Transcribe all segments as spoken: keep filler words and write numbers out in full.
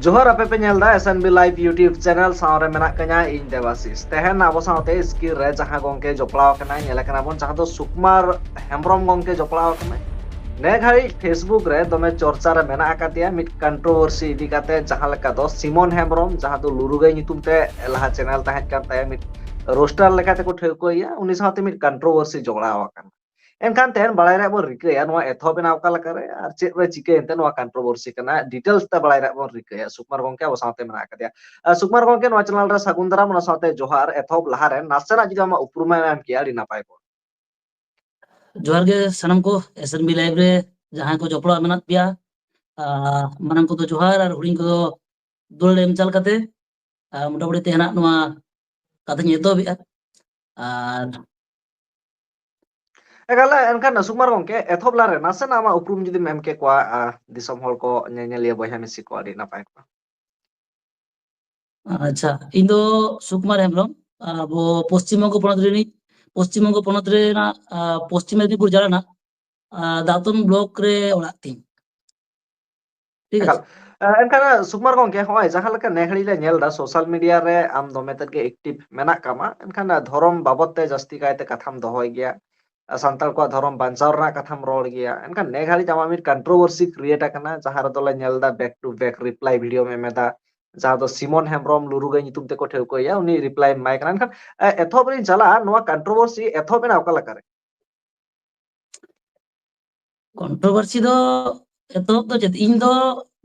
ᱡᱚᱦᱟᱨ, ᱟᱯᱮ ᱯᱮ ᱧᱮᱞ ᱫᱟ S N B Live YouTube channel, ᱥᱟᱶᱨᱮ ᱢᱮᱱᱟᱜ ᱠᱟᱹᱧᱟ ᱤᱧ ᱫᱮᱵᱟᱥᱤᱥ᱾ ᱛᱮᱦᱮᱧ ᱟᱵᱚ ᱥᱟᱶᱛᱮ screen ᱨᱮ ᱡᱟᱦᱟᱸ ᱜᱚᱝᱠᱮ ᱡᱚᱯᱲᱟᱣ ᱟᱠᱟᱱᱟᱭ, ᱧᱮᱞᱮ ᱠᱟᱱᱟ ᱵᱚᱱ, ᱡᱟᱦᱟᱸ ᱫᱚ ᱥᱩᱠᱢᱟᱨ ᱦᱮᱢᱵᱨᱚᱢ ᱜᱚᱝᱠᱮ ᱡᱚᱯᱲᱟᱣ ᱟᱠᱟᱱᱟᱭ᱾ ᱱᱮ ᱜᱷᱟᱹᱲᱤᱡ Facebook ᱨᱮ ᱫᱚᱢᱮ ᱪᱚᱨᱪᱟ ᱨᱮ ᱢᱮᱱᱟᱜ ᱟᱠᱟᱫᱮᱭᱟ ᱢᱤᱫ controversy ᱤᱫᱤ ᱠᱟᱛᱮ, ᱡᱟᱦᱟᱸ ᱞᱮᱠᱟ ᱫᱚ ᱥᱤᱢᱚᱱ ᱦᱮᱢᱵᱨᱚᱢ, ᱡᱟᱦᱟᱸ ᱫᱚ ᱞᱩᱨᱩᱜᱟᱹᱭ ᱧᱩᱛᱩᱢ ᱛᱮ ᱞᱟᱦᱟ channel ᱛᱟᱦᱮᱸ ᱠᱟᱱ ᱛᱟᱭᱟ, ᱢᱤᱫ roaster ᱞᱮᱠᱟᱛᱮ ᱠᱚ ᱴᱷᱟᱹᱣᱠᱟᱹᱭᱟ, ᱩᱱᱤ ᱥᱟᱶᱛᱮ ᱢᱤᱫ controversy ᱡᱚᱯᱲᱟᱣ ᱟᱠᱟᱱᱟ᱾ ᱮᱱᱠᱷᱟᱱ ᱛᱮᱦᱮᱧ ᱵᱟᱲᱟᱭ ᱨᱮᱭᱟᱜ ᱵᱚᱱ ᱨᱤᱠᱟᱹᱭᱟ ᱱᱚᱣᱟ ᱮᱛᱚᱦᱚᱵ ᱮᱱᱟ ᱚᱠᱟ ᱞᱮᱠᱟᱨᱮ ᱟᱨ ᱪᱮᱫ ᱨᱮ ᱪᱤᱠᱟᱹᱭᱮᱱ ᱛᱮ ᱱᱚᱣᱟ controversy ᱠᱟᱱᱟ, details ᱛᱮ ᱵᱟᱲᱟᱭ ᱨᱮᱭᱟᱜ ᱵᱚᱱ ᱨᱤᱠᱟᱹᱭᱟ᱾ ᱥᱩᱠᱢᱟᱨ ᱜᱚᱝᱠᱮ ᱟᱵᱚ ᱥᱟᱶᱛᱮ ᱢᱮᱱᱟᱜ ᱟᱠᱟᱫᱮᱭᱟ᱾ ᱟᱨ ᱥᱩᱠᱢᱟᱨ ᱜᱚᱝᱠᱮ, ᱱᱚᱣᱟ channel ᱨᱮ ᱥᱟᱹᱜᱩᱱ ᱫᱟᱨᱟᱢ, ᱚᱱᱟ ᱥᱟᱶᱛᱮ ᱡᱚᱦᱟᱨ᱾ ᱮᱛᱚᱦᱚᱵ ᱞᱟᱦᱟᱨᱮ ᱱᱟᱥᱮᱱᱟᱜ ᱡᱩᱫᱤ ᱟᱢᱟᱜ ᱩᱯᱨᱩᱢ ᱮᱢ ᱮᱢ ᱠᱮᱭᱟ, ᱟᱹᱰᱤ ᱱᱟᱯᱟᱭ ᱠᱚᱜᱼᱟ᱾ ᱡᱚᱦᱟᱨ ᱜᱮ ᱥᱟᱱᱟᱢ ᱠᱚ, S N B Live ᱨᱮ ᱡᱟᱦᱟᱸᱭ ᱠᱚ ᱡᱚᱯᱲᱟᱣ ᱢᱮᱱᱟᱜ ᱯᱮᱭᱟ, ᱟᱨ ᱢᱟᱨᱟᱝ ᱠᱚᱫᱚ ᱡᱚᱦᱟᱨ ᱟᱨ ᱦᱩᱰᱤᱧ ᱠᱚᱫᱚ ᱫᱩᱞᱟᱹᱲ ᱮᱢ ᱪᱟᱞ ᱠᱟᱛᱮ, ᱟᱨ ᱢᱚᱴᱟᱢᱩᱴᱤ ᱛᱮᱦᱮᱧᱟᱜ ᱱᱚᱣᱟ ᱠᱟᱛᱷᱟᱧ ᱮᱛᱚᱦᱚᱵᱮᱜᱼᱟ᱾ ᱟᱨ ᱮᱠᱟᱞ, ᱮᱱᱠᱷᱟᱱ ᱥᱩᱠᱢᱟᱨ ᱜᱚᱝᱠᱮ, ᱮᱛᱚᱦᱚᱵ ᱞᱟᱦᱟᱨᱮ ᱱᱟᱥᱮᱱᱟᱜ ᱟᱢᱟᱜ ᱩᱯᱨᱩᱢ ᱡᱩᱫᱤᱢ ᱮᱢ ᱠᱮ ᱠᱚᱣᱟ, ᱟᱨ ᱫᱤᱥᱚᱢ ᱦᱚᱲ ᱠᱚ, ᱧᱮᱧᱮᱞᱤᱭᱟᱹ ᱵᱚᱭᱦᱟ ᱢᱤᱥᱤ ᱠᱚ, ᱟᱹᱰᱤ ᱱᱟᱯᱟᱭ ᱠᱚᱜᱼᱟ᱾ ᱟᱪᱪᱷᱟ, ᱤᱧ ᱫᱚ ᱥᱩᱠᱢᱟᱨ ᱦᱮᱢᱵᱨᱚᱢ, ᱟᱵᱚ ᱯᱚᱥᱪᱤᱢ ᱵᱚᱝᱜᱚ ᱯᱚᱱᱚᱛ ᱨᱤᱱᱤᱡ, ᱯᱚᱥᱪᱤᱢ ᱵᱚᱝᱜᱚ ᱯᱚᱱᱚᱛ ᱨᱮᱱᱟᱜ, ᱟᱨ, ᱯᱚᱥᱪᱤᱢ ᱢᱮᱫᱽᱱᱤᱯᱩᱨ ᱡᱮᱞᱟ ᱨᱮᱱᱟᱜ, ᱟᱨ, ᱫᱟᱛᱚᱱ ᱵᱞᱚᱠ ᱨᱮ ᱚᱲᱟᱜ ᱛᱤᱧ᱾ ᱴᱷᱤᱠ ᱮᱠᱟᱞ᱾ ᱟᱪᱷᱮ? ᱮ, ᱮᱱᱠᱷᱟᱱ, ᱥᱩᱠᱢᱟᱨ ᱜᱚᱝᱠᱮ, ᱦᱚᱸᱜᱼᱚᱭ ᱡᱟᱦᱟᱸ ᱞᱮᱠᱟ ᱱᱮ ᱜᱷᱟᱹᱲᱤᱡ ᱞᱮ ᱧᱮᱞ ᱮᱫᱟ, social media ᱨᱮ ᱟᱢ ᱫᱚᱢᱮ ᱛᱮᱫ ᱜᱮ active ᱢᱮᱱᱟᱜ ᱠᱟᱢᱟ, ᱮᱱᱠᱷᱟᱱ ᱫᱷᱚᱨᱚᱢ ᱵᱟᱵᱚᱫ ᱛᱮ ᱡᱟᱹᱥᱛᱤ ᱠᱟᱭᱛᱮ ᱠᱟᱛᱷᱟᱢ ᱫᱚᱦᱚᱭ ᱜᱮᱭᱟ, ᱥᱟᱱᱛᱟᱲ ᱠᱚᱣᱟᱜ ᱫᱷᱚᱨᱚᱢ ᱵᱟᱧᱪᱟᱣ ᱨᱮᱱᱟᱜ ᱠᱟᱛᱷᱟᱢ ᱨᱚᱲ ᱜᱮᱭᱟ᱾ ᱮᱱᱠᱷᱟᱱ ᱱᱮ ᱜᱷᱟᱹᱲᱤᱡ ᱟᱢᱟᱜ ᱢᱤᱫ controversy create ᱟᱠᱟᱱᱟ, ᱡᱟᱦᱟᱸ ᱨᱮᱫᱚ ᱞᱮ ᱧᱮᱞ ᱮᱫᱟ back to back reply videoᱢ ᱮᱢ ᱮᱫᱟ, ᱡᱟᱦᱟᱸ ᱫᱚ ᱥᱤᱢᱚᱱ ᱦᱮᱢᱵᱨᱚᱢ ᱞᱩᱨᱩᱜᱟᱹᱭ ᱧᱩᱛᱩᱢ ᱛᱮᱠᱚ ᱴᱷᱟᱹᱣᱠᱟᱹᱭᱟ, ᱩᱱᱤ replyᱮᱢ ᱮᱢᱟᱭ ᱠᱟᱱᱟ᱾ ᱮᱱᱠᱷᱟᱱ, ᱮ, ᱮᱛᱚᱦᱚᱵ ᱨᱤᱧ ᱪᱟᱞᱟᱜᱼᱟ, ᱱᱚᱣᱟ controversy ᱮᱛᱚᱦᱚᱵ ᱮᱱᱟ ᱚᱠᱟ ᱞᱮᱠᱟᱨᱮ? Controversy ᱫᱚ ᱮᱛᱚᱦᱚᱵ ᱫᱚ ᱪᱮᱫ, ᱤᱧ ᱫᱚ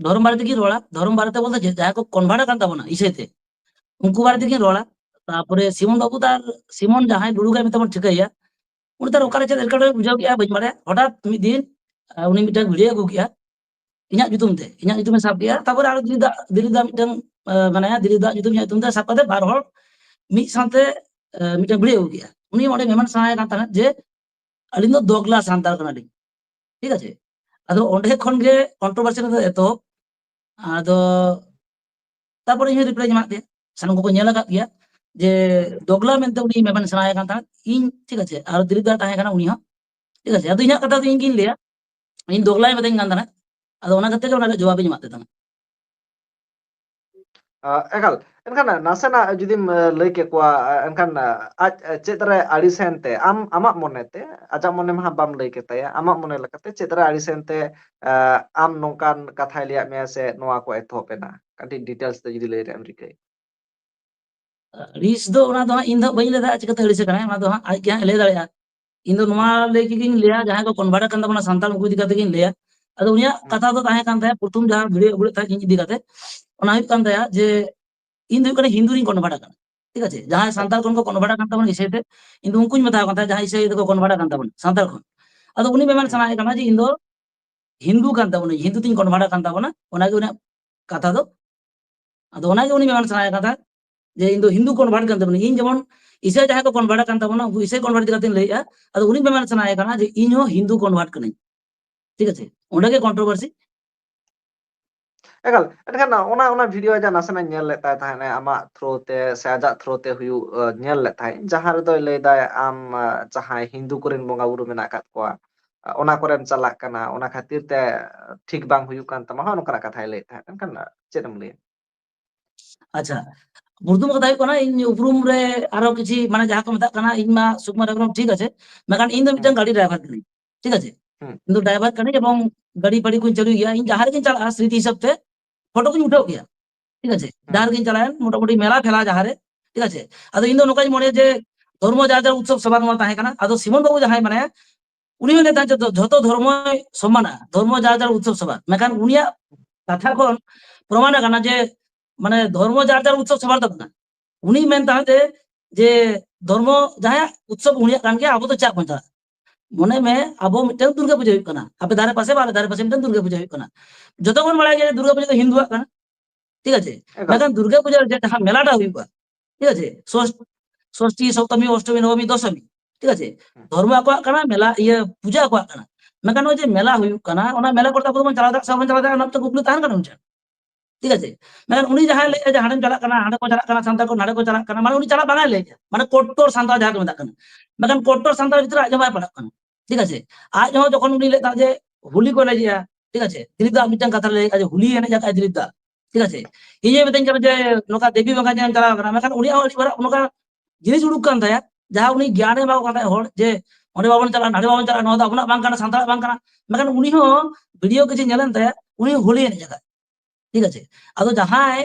ᱫᱷᱚᱨᱚᱢ ᱵᱟᱨᱮ ᱛᱮᱜᱤᱧ ᱨᱚᱲᱟ᱾ ᱫᱷᱚᱨᱚᱢ ᱵᱟᱨᱮᱛᱮ ᱵᱚᱞᱛᱮ ᱪᱮᱫ, ᱡᱟᱦᱟᱸᱭ ᱠᱚ convert ᱟᱠᱟᱱ ᱛᱟᱵᱚᱱᱟ ᱤᱥᱟᱹᱭ ᱛᱮ, ᱩᱱᱠᱩ ᱵᱟᱨᱮ ᱛᱮᱜᱤᱧ ᱨᱚᱲᱟ᱾ ᱛᱟᱨᱯᱚᱨᱮ ᱥᱤᱢᱚᱱ ᱵᱟᱹᱵᱩ ᱛᱟᱨ, ᱥᱤᱢᱚᱱ ᱡᱟᱦᱟᱸᱭ ᱞᱩᱨᱩᱜᱟᱹᱭ ᱢᱮᱱᱛᱮ ᱵᱚᱱ ᱴᱷᱤᱠᱟᱹᱭᱟ, ᱩᱱᱤ ᱛᱟᱨ ᱚᱠᱟᱨᱮ ᱪᱮᱫ ᱮᱴᱠᱮᱴᱚᱬᱮ ᱵᱩᱡᱷᱟᱹᱣ ᱠᱮᱜᱼᱟ ᱵᱟᱹᱧ ᱵᱟᱲᱟᱭᱟ᱾ ᱦᱚᱴᱟᱛ ᱢᱤᱫ ᱫᱤᱱ, ᱟᱸ, ᱩᱱᱤ ᱢᱤᱫᱴᱟᱝ video ᱟᱹᱜᱩ ᱠᱮᱜᱼᱟ ᱤᱧᱟᱹᱜ ᱧᱩᱛᱩᱢ ᱛᱮ, ᱤᱧᱟᱹᱜ ᱧᱩᱛᱩᱢᱮ ᱥᱟᱵ ᱠᱮᱜᱼᱟ᱾ ᱛᱟᱨᱯᱚᱨᱮ ᱟᱨᱚ ᱫᱤᱞᱤᱯ ᱫᱟ, ᱫᱤᱞᱤᱯ ᱫᱟ ᱢᱤᱫᱴᱟᱝ, ᱟᱸ, ᱢᱮᱱᱟᱭᱟ, ᱫᱤᱞᱤᱯ ᱫᱟ ᱧᱩᱛᱩᱢ, ᱤᱧᱟᱹᱜ ᱧᱩᱛᱩᱢ ᱛᱮ ᱥᱟᱵ ᱠᱟᱛᱮ ᱵᱟᱨ ᱦᱚᱲ ᱢᱤᱫ ᱥᱟᱶᱛᱮ, ᱟᱸ, ᱢᱤᱫᱴᱟᱝ video ᱟᱹᱜᱩ ᱠᱮᱜᱼᱟ᱾ ᱩᱱᱤ ᱚᱸᱰᱮ ᱢᱮᱢᱮᱱ ᱥᱟᱱᱟᱭᱮ ᱠᱟᱱ ᱛᱟᱦᱮᱸᱫ ᱡᱮ ᱟᱹᱞᱤᱧ ᱫᱚ ᱫᱚᱜᱽᱞᱟ ᱥᱟᱱᱛᱟᱲ ᱠᱟᱱᱟᱞᱤᱧ, ᱴᱷᱤᱠ ᱟᱪᱷᱮ? ᱟᱫᱚ ᱚᱸᱰᱮ ᱠᱷᱚᱱ ᱜᱮ controversy ᱫᱚ ᱮᱛᱚᱦᱚᱵ᱾ ᱟᱫᱚ ᱛᱟᱨᱯᱚᱨᱮ ᱤᱧ ᱦᱚᱸ reply ᱤᱧ ᱮᱢᱟᱫ ᱛᱟᱭᱟ, ᱥᱟᱱᱟᱢ ᱠᱚᱠᱚ ᱧᱮᱞ ᱟᱠᱟᱫ ᱜᱮᱭᱟ ᱡᱮ ᱫᱚᱜᱽᱞᱟ ᱢᱮᱱᱛᱮ ᱩᱱᱤ ᱢᱮᱢᱮᱱ ᱥᱟᱱᱟᱭᱮ ᱠᱟᱱ ᱛᱟᱦᱮᱸᱫ ᱤᱧ, ᱴᱷᱤᱠ ᱟᱪᱷᱮ? ᱟᱨ ᱫᱤᱞᱤᱯ ᱫᱟ ᱛᱟᱦᱮᱸ ᱠᱟᱱᱟ, ᱩᱱᱤ ᱦᱚᱸ, ᱴᱷᱤᱠ ᱟᱪᱷᱮ? ᱟᱫᱚ ᱤᱧᱟᱹᱜ ᱠᱟᱛᱷᱟ ᱫᱚ ᱤᱧ ᱜᱤᱧ ᱞᱟᱹᱭᱟ, ᱤᱧ ᱫᱚᱜᱽᱞᱟᱭ ᱢᱮᱛᱟᱹᱧ ᱠᱟᱱ ᱛᱟᱦᱮᱸᱫ, ᱟᱫᱚ ᱚᱱᱟ ᱠᱷᱟᱹᱛᱤᱨ ᱜᱮ ᱚᱱᱟ ᱨᱮᱭᱟᱜ ᱡᱚᱵᱟᱵ ᱤᱧ ᱮᱢᱟᱫ ᱛᱟᱭ ᱛᱟᱦᱮᱸᱫ᱾ ᱮᱠᱟᱞ᱾ ᱮᱱᱠᱷᱟᱱ ᱱᱟᱥᱮᱱᱟᱜ ᱡᱩᱫᱤᱢ ᱞᱟᱹᱭ ᱠᱮ ᱠᱚᱣᱟ, ᱮᱱᱠᱷᱟᱱ ᱟᱡ ᱪᱮᱫ ᱨᱮ ᱟᱹᱲᱤᱥᱮᱱ ᱛᱮ, ᱟᱢ ᱟᱢᱟᱜ ᱢᱚᱱᱮ ᱛᱮ, ᱟᱡᱟᱜ ᱢᱚᱱᱮ ᱢᱟ ᱵᱟᱢ ᱞᱟᱹᱭ ᱠᱮ ᱛᱟᱭᱟ, ᱟᱢᱟᱜ ᱢᱚᱱᱮ ᱞᱮᱠᱟᱛᱮ ᱪᱮᱫ ᱨᱮ ᱟᱹᱲᱤᱥᱮᱱ ᱛᱮ ᱟᱢ ᱱᱚᱝᱠᱟᱱ ᱠᱟᱛᱷᱟᱭ ᱞᱟᱹᱭᱟᱫ ᱢᱮᱭᱟ ᱥᱮ ᱱᱚᱣᱟ ᱠᱚ ᱮᱛᱚᱦᱚᱵ ᱮᱱᱟ? ᱠᱟᱹᱴᱤᱡ details ᱛᱮ ᱡᱩᱫᱤ ᱞᱟᱹᱭ ᱨᱮᱭᱟᱜ ᱮᱢ ᱨᱤᱠᱟᱹᱭᱟ᱾ ᱟᱹᱲᱤᱥ ᱫᱚ ᱚᱱᱟ ᱫᱚ ᱦᱟᱸᱜ ᱤᱧ ᱫᱚ ᱦᱟᱸᱜ ᱵᱟᱹᱧ ᱞᱟᱹᱭ ᱫᱟᱲᱮᱭᱟᱜᱼᱟ ᱪᱤᱠᱟᱹᱛᱮ ᱟᱹᱲᱤᱥ ᱟᱠᱟᱱᱟᱭ, ᱚᱱᱟ ᱫᱚ ᱦᱟᱸᱜ ᱟᱡ ᱜᱮ ᱦᱟᱸᱜ ᱞᱟᱹᱭ ᱫᱟᱲᱮᱭᱟᱜᱼᱟ᱾ ᱤᱧ ᱫᱚ ᱱᱚᱣᱟ ᱞᱟᱹᱭ ᱜᱮᱧ ᱞᱟᱹᱭᱟ, ᱡᱟᱦᱟᱸᱭ ᱠᱚ convert ᱟᱠᱟᱱ ᱛᱟᱵᱚᱱᱟ ᱥᱟᱱᱛᱟᱲ, ᱩᱱᱠᱩ ᱤᱫᱤ ᱠᱟᱛᱮ ᱜᱤᱧ ᱞᱟᱹᱭᱟ᱾ ᱟᱫᱚ ᱩᱱᱤᱭᱟᱜ ᱠᱟᱛᱷᱟ ᱫᱚ ᱛᱟᱦᱮᱸ ᱠᱟᱱ ᱛᱟᱭᱟ, ᱯᱨᱚᱛᱷᱚᱢ ᱡᱟᱦᱟᱸ video ᱮ ᱟᱹᱜᱩ ᱞᱮᱫ ᱛᱟᱦᱮᱸᱫ ᱤᱧ ᱤᱫᱤ ᱠᱟᱛᱮ, ᱚᱱᱟ ᱦᱩᱭᱩᱜ ᱠᱟᱱ ᱛᱟᱭᱟ ᱡᱮ ᱤᱧ ᱫᱚ ᱦᱩᱭᱩᱜ ᱠᱟᱱᱟ ᱦᱤᱱᱫᱩ ᱨᱤᱧ convert ᱟᱠᱟᱱᱟ, ᱴᱷᱤᱠ ᱟᱪᱷᱮ? ᱡᱟᱦᱟᱸᱭ ᱥᱟᱱᱛᱟᱲ ᱠᱷᱚᱱ ᱠᱚ convert ᱟᱠᱟᱱ ᱛᱟᱵᱚᱱᱟ ᱤᱥᱟᱹᱭ ᱛᱮ, ᱤᱧ ᱫᱚ ᱩᱱᱠᱩᱧ ᱢᱮᱛᱟ ᱠᱚ ᱠᱟᱱ ᱛᱟᱦᱮᱸᱫ, ᱡᱟᱦᱟᱸᱭ ᱤᱥᱟᱹᱭ ᱛᱮᱠᱚ convert ᱟᱠᱟᱱ ᱛᱟᱵᱚᱱᱟ ᱥᱟᱱᱛᱟᱲ ᱠᱷᱚᱱ᱾ ᱟᱫᱚ ᱩᱱᱤ ᱢᱮᱢᱮᱱ ᱥᱟᱱᱟᱭᱮ ᱠᱟᱱᱟ ᱡᱮ ᱤᱧ ᱫᱚ ᱦᱤᱱᱫᱩ ᱠᱟᱱ ᱛᱟᱵᱚᱱᱟᱹᱧ, ᱦᱤᱱᱫᱩ ᱛᱤᱧ convert ᱟᱠᱟᱱ ᱛᱟᱵᱚᱱᱟ, ᱚᱱᱟᱜᱮ ᱩᱱᱤᱭᱟᱜ ᱠᱟᱛᱷᱟ ᱫᱚ᱾ ᱟᱫᱚ ᱚᱱᱟᱜᱮ ᱩᱱᱤ ᱢᱮᱢᱮᱱ ᱥᱟᱱᱟᱭᱮ ᱠᱟᱱ ᱛᱟᱦᱮᱸᱫ ᱡᱮ ᱤᱧ ᱫᱚ ᱦᱤᱱᱫᱩ convert ᱠᱟᱱ ᱛᱟᱵᱚᱱᱟᱹᱧ, ᱤᱧ ᱡᱮᱢᱚᱱ ᱤᱥᱟᱹᱭ ᱡᱟᱦᱟᱸᱭ ᱠᱚ convert ᱟᱠᱟᱱ ᱛᱟᱵᱚᱱᱟ, ᱩᱱᱠᱩ ᱤᱥᱟᱹᱭ convert ᱤᱫᱤ ᱠᱟᱛᱮᱧ ᱞᱟᱹᱭᱮᱫᱼᱟ᱾ ᱟᱫᱚ ᱩᱱᱤ ᱢᱮᱢᱮᱱ ᱥᱟᱱᱟᱭᱮ ᱠᱟᱱᱟ ᱡᱮ ᱤᱧ ᱦᱚᱸ ᱦᱤᱱᱫᱩ convert ᱠᱟᱹᱱᱟᱹᱧ, ᱴᱷᱤᱠ ᱟᱪᱷᱮ? ᱚᱸᱰᱮ ᱜᱮ controversy᱾ ᱮᱠᱟᱞ᱾ ᱮᱱᱠᱷᱟᱱ ᱚᱱᱟ, ᱚᱱᱟ video ᱡᱟᱦᱟᱸ ᱱᱟᱥᱮᱱᱟᱜ ᱧᱮᱞ ᱞᱮᱫ ᱛᱟᱭ ᱛᱟᱦᱮᱸᱫ ᱟᱢᱟᱜ through ᱛᱮ ᱥᱮ ᱟᱡᱟᱜ through ᱛᱮ ᱦᱩᱭᱩᱜ, ᱧᱮᱞ ᱞᱮᱫ ᱛᱟᱦᱮᱸᱫ, ᱡᱟᱦᱟᱸ ᱨᱮᱫᱚᱭ ᱞᱟᱹᱭ ᱫᱟᱭ ᱟᱢ ᱡᱟᱦᱟᱸᱭ ᱦᱤᱱᱫᱩ ᱠᱚᱨᱮᱱ ᱵᱚᱸᱜᱟ ᱵᱩᱨᱩ ᱢᱮᱱᱟᱜ ᱟᱠᱟᱫ ᱠᱚᱣᱟ, ᱚᱱᱟ ᱠᱚᱨᱮᱢ ᱪᱟᱞᱟᱜ ᱠᱟᱱᱟ, ᱚᱱᱟ ᱠᱷᱟᱹᱛᱤᱨ ᱛᱮ ᱴᱷᱤᱠ ᱵᱟᱝ ᱦᱩᱭᱩᱜ ᱠᱟᱱ ᱛᱟᱢᱟ, ᱦᱚᱸ ᱱᱚᱝᱠᱟᱱᱟᱜ ᱠᱟᱛᱷᱟᱭ ᱞᱟᱹᱭᱮᱫ ᱛᱟᱦᱮᱸᱫ᱾ ᱮᱱᱠᱷᱟᱱ ᱪᱮᱫ ᱮᱢ ᱞᱟᱹᱭᱟ? ᱟᱪᱪᱷᱟ, ᱯᱨᱚᱛᱷᱚᱢ ᱠᱟᱛᱷᱟ ᱦᱩᱭᱩᱜ ᱠᱟᱱᱟ, ᱤᱧ ᱩᱯᱨᱩᱢ ᱨᱮ ᱟᱨᱚ ᱠᱤᱪᱷᱤ, ᱢᱟᱱᱮ, ᱡᱟᱦᱟᱸ ᱠᱚ ᱢᱮᱛᱟᱜ ᱠᱟᱱᱟ, ᱤᱧ ᱢᱟ ᱥᱩᱠᱩᱢᱟᱨ ᱦᱮᱢᱵᱨᱚᱢ, ᱴᱷᱤᱠ ᱟᱪᱷᱮ, ᱢᱮᱱᱠᱷᱟᱱ ᱤᱧ ᱫᱚ ᱢᱤᱫᱴᱟᱝ ᱜᱟᱹᱰᱤ driver ᱠᱟᱹᱱᱟᱹᱧ, ᱴᱷᱤᱠ ᱟᱪᱷᱮ? ᱤᱧ ᱫᱚ driver ᱠᱟᱹᱱᱟᱹᱧ ᱮᱵᱚᱝ ᱜᱟᱹᱰᱤ ᱯᱟᱹᱰᱤ ᱠᱚᱧ ᱪᱟᱹᱞᱩᱭ ᱜᱮᱭᱟ᱾ ᱤᱧ ᱡᱟᱦᱟᱸ ᱨᱮᱜᱤᱧ ᱪᱟᱞᱟᱜᱼᱟ, ᱥᱨᱤᱛᱤ ᱦᱤᱥᱟᱹᱵ ᱛᱮ ᱯᱷᱳᱴᱳ ᱠᱚᱧ ᱩᱴᱷᱟᱹᱣ ᱜᱮᱭᱟ, ᱴᱷᱤᱠ ᱟᱪᱷᱮ? ᱡᱟᱦᱟᱸ ᱨᱮᱜᱤᱧ ᱪᱟᱞᱟᱜᱼᱟ, ᱢᱚᱴᱟᱢᱩᱴᱤ ᱢᱮᱞᱟ ᱯᱷᱮᱞᱟ ᱡᱟᱦᱟᱸ ᱨᱮ, ᱴᱷᱤᱠ ᱟᱪᱷᱮ? ᱟᱫᱚ ᱤᱧ ᱫᱚ ᱱᱚᱝᱠᱟᱧ ᱢᱚᱱᱮᱭᱟ ᱡᱮ ᱫᱷᱚᱨᱢᱚ ᱡᱟᱨ ᱡᱟᱨ ᱩᱛᱥᱚᱵ ᱥᱟᱵᱟᱫ ᱱᱚᱣᱟ ᱛᱟᱦᱮᱸ ᱠᱟᱱᱟ᱾ ᱟᱫᱚ ᱥᱤᱢᱚᱱ ᱵᱟᱹᱵᱩ ᱡᱟᱦᱟᱸᱭ ᱢᱮᱱᱟᱭᱟ, ᱩᱱᱤ ᱦᱚᱸ ᱞᱟᱹᱭ ᱛᱟᱦᱮᱸᱫ ᱡᱚᱛᱚ, ᱡᱷᱚᱛᱚ ᱫᱷᱚᱨᱢᱚᱭ ᱥᱚᱢᱟᱱᱟ, ᱫᱷᱚᱨᱢᱚ ᱡᱟᱨ ᱡᱟᱨ ᱩᱛᱥᱚᱵ ᱥᱟᱵᱟᱫ᱾ ᱢᱮᱱᱠᱷᱟᱱ ᱩᱱᱤᱭᱟᱜ ᱠᱟᱛᱷᱟ ᱠᱷᱚᱱ ᱯᱨᱚᱢᱟᱱ ᱟᱠᱟᱱᱟ ᱡᱮ, ᱢᱟᱱᱮ, ᱫᱷᱚᱨᱢᱚ ᱡᱟᱨ ᱡᱟᱨ ᱩᱛᱥᱚᱵ ᱥᱟᱵᱟᱫ ᱫᱚ ᱠᱟᱱᱟ᱾ ᱩᱱᱤ ᱢᱮᱱ ᱛᱟᱦᱮᱸᱫ ᱡᱮ, ᱡᱮ ᱫᱷᱚᱨᱢᱚ ᱡᱟᱦᱟᱸᱭᱟᱜ ᱩᱛᱥᱚᱵ ᱩᱱᱤᱭᱟᱜ ᱠᱟᱱ ᱜᱮᱭᱟ, ᱟᱵᱚ ᱫᱚ ᱪᱟᱜ ᱵᱚᱱ ᱪᱟᱞᱟᱜᱼᱟ? ᱢᱚᱱᱮ ᱢᱮ, ᱟᱵᱚ ᱢᱤᱫᱴᱟᱝ ᱫᱩᱨᱜᱟᱹ ᱯᱩᱡᱟᱹ ᱦᱩᱭᱩᱜ ᱠᱟᱱᱟ, ᱟᱯᱮ ᱫᱷᱟᱨᱮ ᱯᱟᱥᱮ ᱵᱟ ᱟᱞᱮ ᱫᱷᱟᱨᱮ ᱯᱟᱥᱮ ᱢᱤᱫᱴᱟᱝ ᱫᱩᱨᱜᱟᱹ ᱯᱩᱡᱟᱹ ᱦᱩᱭᱩᱜ ᱠᱟᱱᱟ᱾ ᱡᱚᱛᱚ ᱵᱚᱱ ᱵᱟᱲᱟᱭᱟ ᱡᱮ ᱫᱩᱨᱜᱟᱹ ᱯᱩᱡᱟᱹ ᱫᱚ ᱦᱤᱱᱫᱩᱣᱟᱜ ᱠᱟᱱᱟ, ᱴᱷᱤᱠ ᱟᱪᱷᱮ? ᱮᱠᱟᱞ᱾ ᱢᱮᱱᱠᱷᱟᱱ ᱫᱩᱨᱜᱟᱹ ᱯᱩᱡᱟᱹ ᱨᱮ ᱡᱟᱦᱟᱸ ᱢᱮᱞᱟᱴᱟ ᱦᱩᱭᱩᱜᱼᱟ, ᱴᱷᱤᱠ ᱟᱪᱷᱮ? ᱥᱚᱥ-, ᱥᱚᱥᱴᱤ, ᱥᱚᱯᱛᱚᱢᱤ, ᱚᱥᱴᱚᱢᱤ, ᱱᱚᱵᱚᱢᱤ, ᱫᱚᱥᱚᱢᱤ, ᱴᱷᱤᱠ ᱟᱪᱷᱮ? ᱦᱩᱸ᱾ ᱫᱷᱚᱨᱢᱚ ᱟᱠᱚᱣᱟᱜ ᱠᱟᱱᱟ, ᱢᱮᱞᱟ, ᱤᱭᱟᱹ, ᱯᱩᱡᱟᱹ ᱟᱠᱚᱣᱟᱜ ᱠᱟᱱᱟ᱾ ᱢᱮᱱᱠᱷᱟᱱ ᱱᱚᱜᱼᱚᱭ ᱡᱮ ᱢᱮᱞᱟ ᱦᱩᱭᱩᱜ ᱠᱟᱱᱟ, ᱚᱱᱟ ᱢᱮᱞᱟ ᱠᱚᱨᱮ ᱟᱵᱚ ᱫᱚᱵᱚᱱ ᱪᱟᱞᱟᱣ ᱫᱟᱲᱮᱭᱟᱜ ᱥᱮ ᱵᱟᱵᱚᱱ ᱪᱟᱞᱟᱣ ᱫᱟᱲᱮᱭᱟᱜᱼᱟ, ᱚᱱᱟ ᱢᱤᱫᱴᱟᱝ ᱠᱩᱠᱞᱤ ᱛᱟᱦᱮᱱ ᱠᱟᱱᱟ ᱩᱱᱤ ᱴᱷᱮᱱ, ᱴᱷᱤᱠ ᱟᱪᱷᱮ? ᱢᱮᱱᱠᱷᱟᱱ ᱩᱱᱤ ᱡᱟᱦᱟᱸᱭ ᱞᱟᱹᱭᱮᱫᱼᱟ ᱡᱮ ᱦᱟᱸᱰᱮᱢ ᱪᱟᱞᱟᱜ ᱠᱟᱱᱟ, ᱦᱟᱸᱰᱮ ᱠᱚ ᱪᱟᱞᱟᱜ ᱠᱟᱱᱟ, ᱥᱟᱱᱛᱟᱲ ᱠᱚ ᱱᱟᱸᱰᱮ ᱠᱚ ᱪᱟᱞᱟᱜ ᱠᱟᱱᱟ, ᱢᱟᱱᱮ ᱩᱱᱤ ᱪᱟᱞᱟᱜ ᱵᱟᱝᱟᱭ ᱞᱟᱹᱭᱮᱫᱼᱟ, ᱢᱟᱱᱮ ᱠᱚᱴᱴᱚᱨ ᱥᱟᱱᱛᱟᱲ ᱡᱟᱦᱟᱸ ᱠᱚ ᱢᱮᱛᱟᱜ ᱠᱟᱱᱟ᱾ ᱢᱮᱱᱠᱷᱟᱱ ᱠᱚᱴᱴᱚᱨ ᱥᱟᱱᱛᱟᱲ ᱵᱷᱤᱛᱨᱤ ᱟᱡ ᱦᱚᱸ ᱵᱟᱭ ᱯᱟᱲᱟᱜ ᱠᱟᱱᱟ, ᱴᱷᱤᱠ ᱟᱪᱷᱮ? ᱟᱡ ᱦᱚᱸ ᱡᱚᱠᱷᱚᱱ ᱩᱱᱤ ᱞᱟᱹᱭᱮᱫ ᱛᱟᱦᱮᱸᱫ ᱡᱮ ᱦᱳᱞᱤ ᱠᱚ ᱮᱱᱮᱡᱮᱜᱼᱟ, ᱴᱷᱤᱠ ᱟᱪᱷᱮ? ᱫᱤᱞᱤᱯ ᱫᱟ ᱢᱤᱫᱴᱟᱝ ᱠᱟᱛᱷᱟ ᱞᱟᱹᱭ ᱠᱮᱫᱼᱟ ᱡᱮ ᱦᱳᱞᱤ ᱮᱱᱮᱡ ᱟᱠᱟᱫᱼᱟᱭ ᱫᱤᱞᱤᱯ ᱫᱟ, ᱴᱷᱤᱠ ᱟᱪᱷᱮ? ᱤᱧᱮ ᱢᱤᱛᱟᱹᱧ ᱠᱟᱱᱟ ᱡᱮ ᱱᱚᱝᱠᱟ ᱫᱮᱵᱤ ᱵᱚᱸᱜᱟ ᱧᱮᱞ ᱪᱟᱞᱟᱣ ᱠᱟᱱᱟ, ᱢᱮᱱᱠᱷᱟᱱ ᱩᱱᱤᱭᱟᱜ ᱦᱚᱸ ᱟᱹᱰᱤ ᱢᱟᱨᱟᱝ ᱱᱚᱝᱠᱟ ᱡᱤᱱᱤᱥ ᱩᱰᱩᱠ ᱠᱟᱱ ᱛᱟᱭᱟ, ᱡᱟᱦᱟᱸ ᱩᱱᱤ ᱜᱮᱭᱟᱱᱮ ᱮᱢᱟ ᱠᱚ ᱠᱟᱱ ᱛᱟᱦᱮᱸᱫ ᱦᱚᱲ, ᱡᱮ ᱚᱸᱰᱮ ᱵᱟᱵᱚᱱ ᱪᱟᱞᱟᱜᱼᱟ, ᱱᱟᱰᱮ ᱵᱟᱵᱚᱱ ᱪᱟᱞᱟᱜᱼᱟ, ᱱᱚᱣᱟ ᱫᱚ ᱟᱵᱚᱱᱟᱜ ᱵᱟᱝ ᱠᱟᱱᱟ, ᱥᱟᱱᱛᱟᱲᱟᱜ ᱵᱟᱝ ᱠᱟᱱᱟ, ᱢᱮᱱᱠᱷᱟᱱ ᱩᱱᱤ ᱦᱚᱸ ᱵᱷᱤᱰᱤᱭᱳ ᱠᱤᱪᱷᱩ ᱧᱮᱞᱮᱱ ᱛᱟᱭᱟ, ᱩᱱᱤ ᱦᱚᱸ ᱦᱳᱞᱤ ᱮᱱᱮᱡ ᱟᱠᱟᱫ᱾ ᱴᱷᱤᱠ ᱟᱪᱷᱮ? ᱟᱫᱚ ᱡᱟᱦᱟᱸᱭ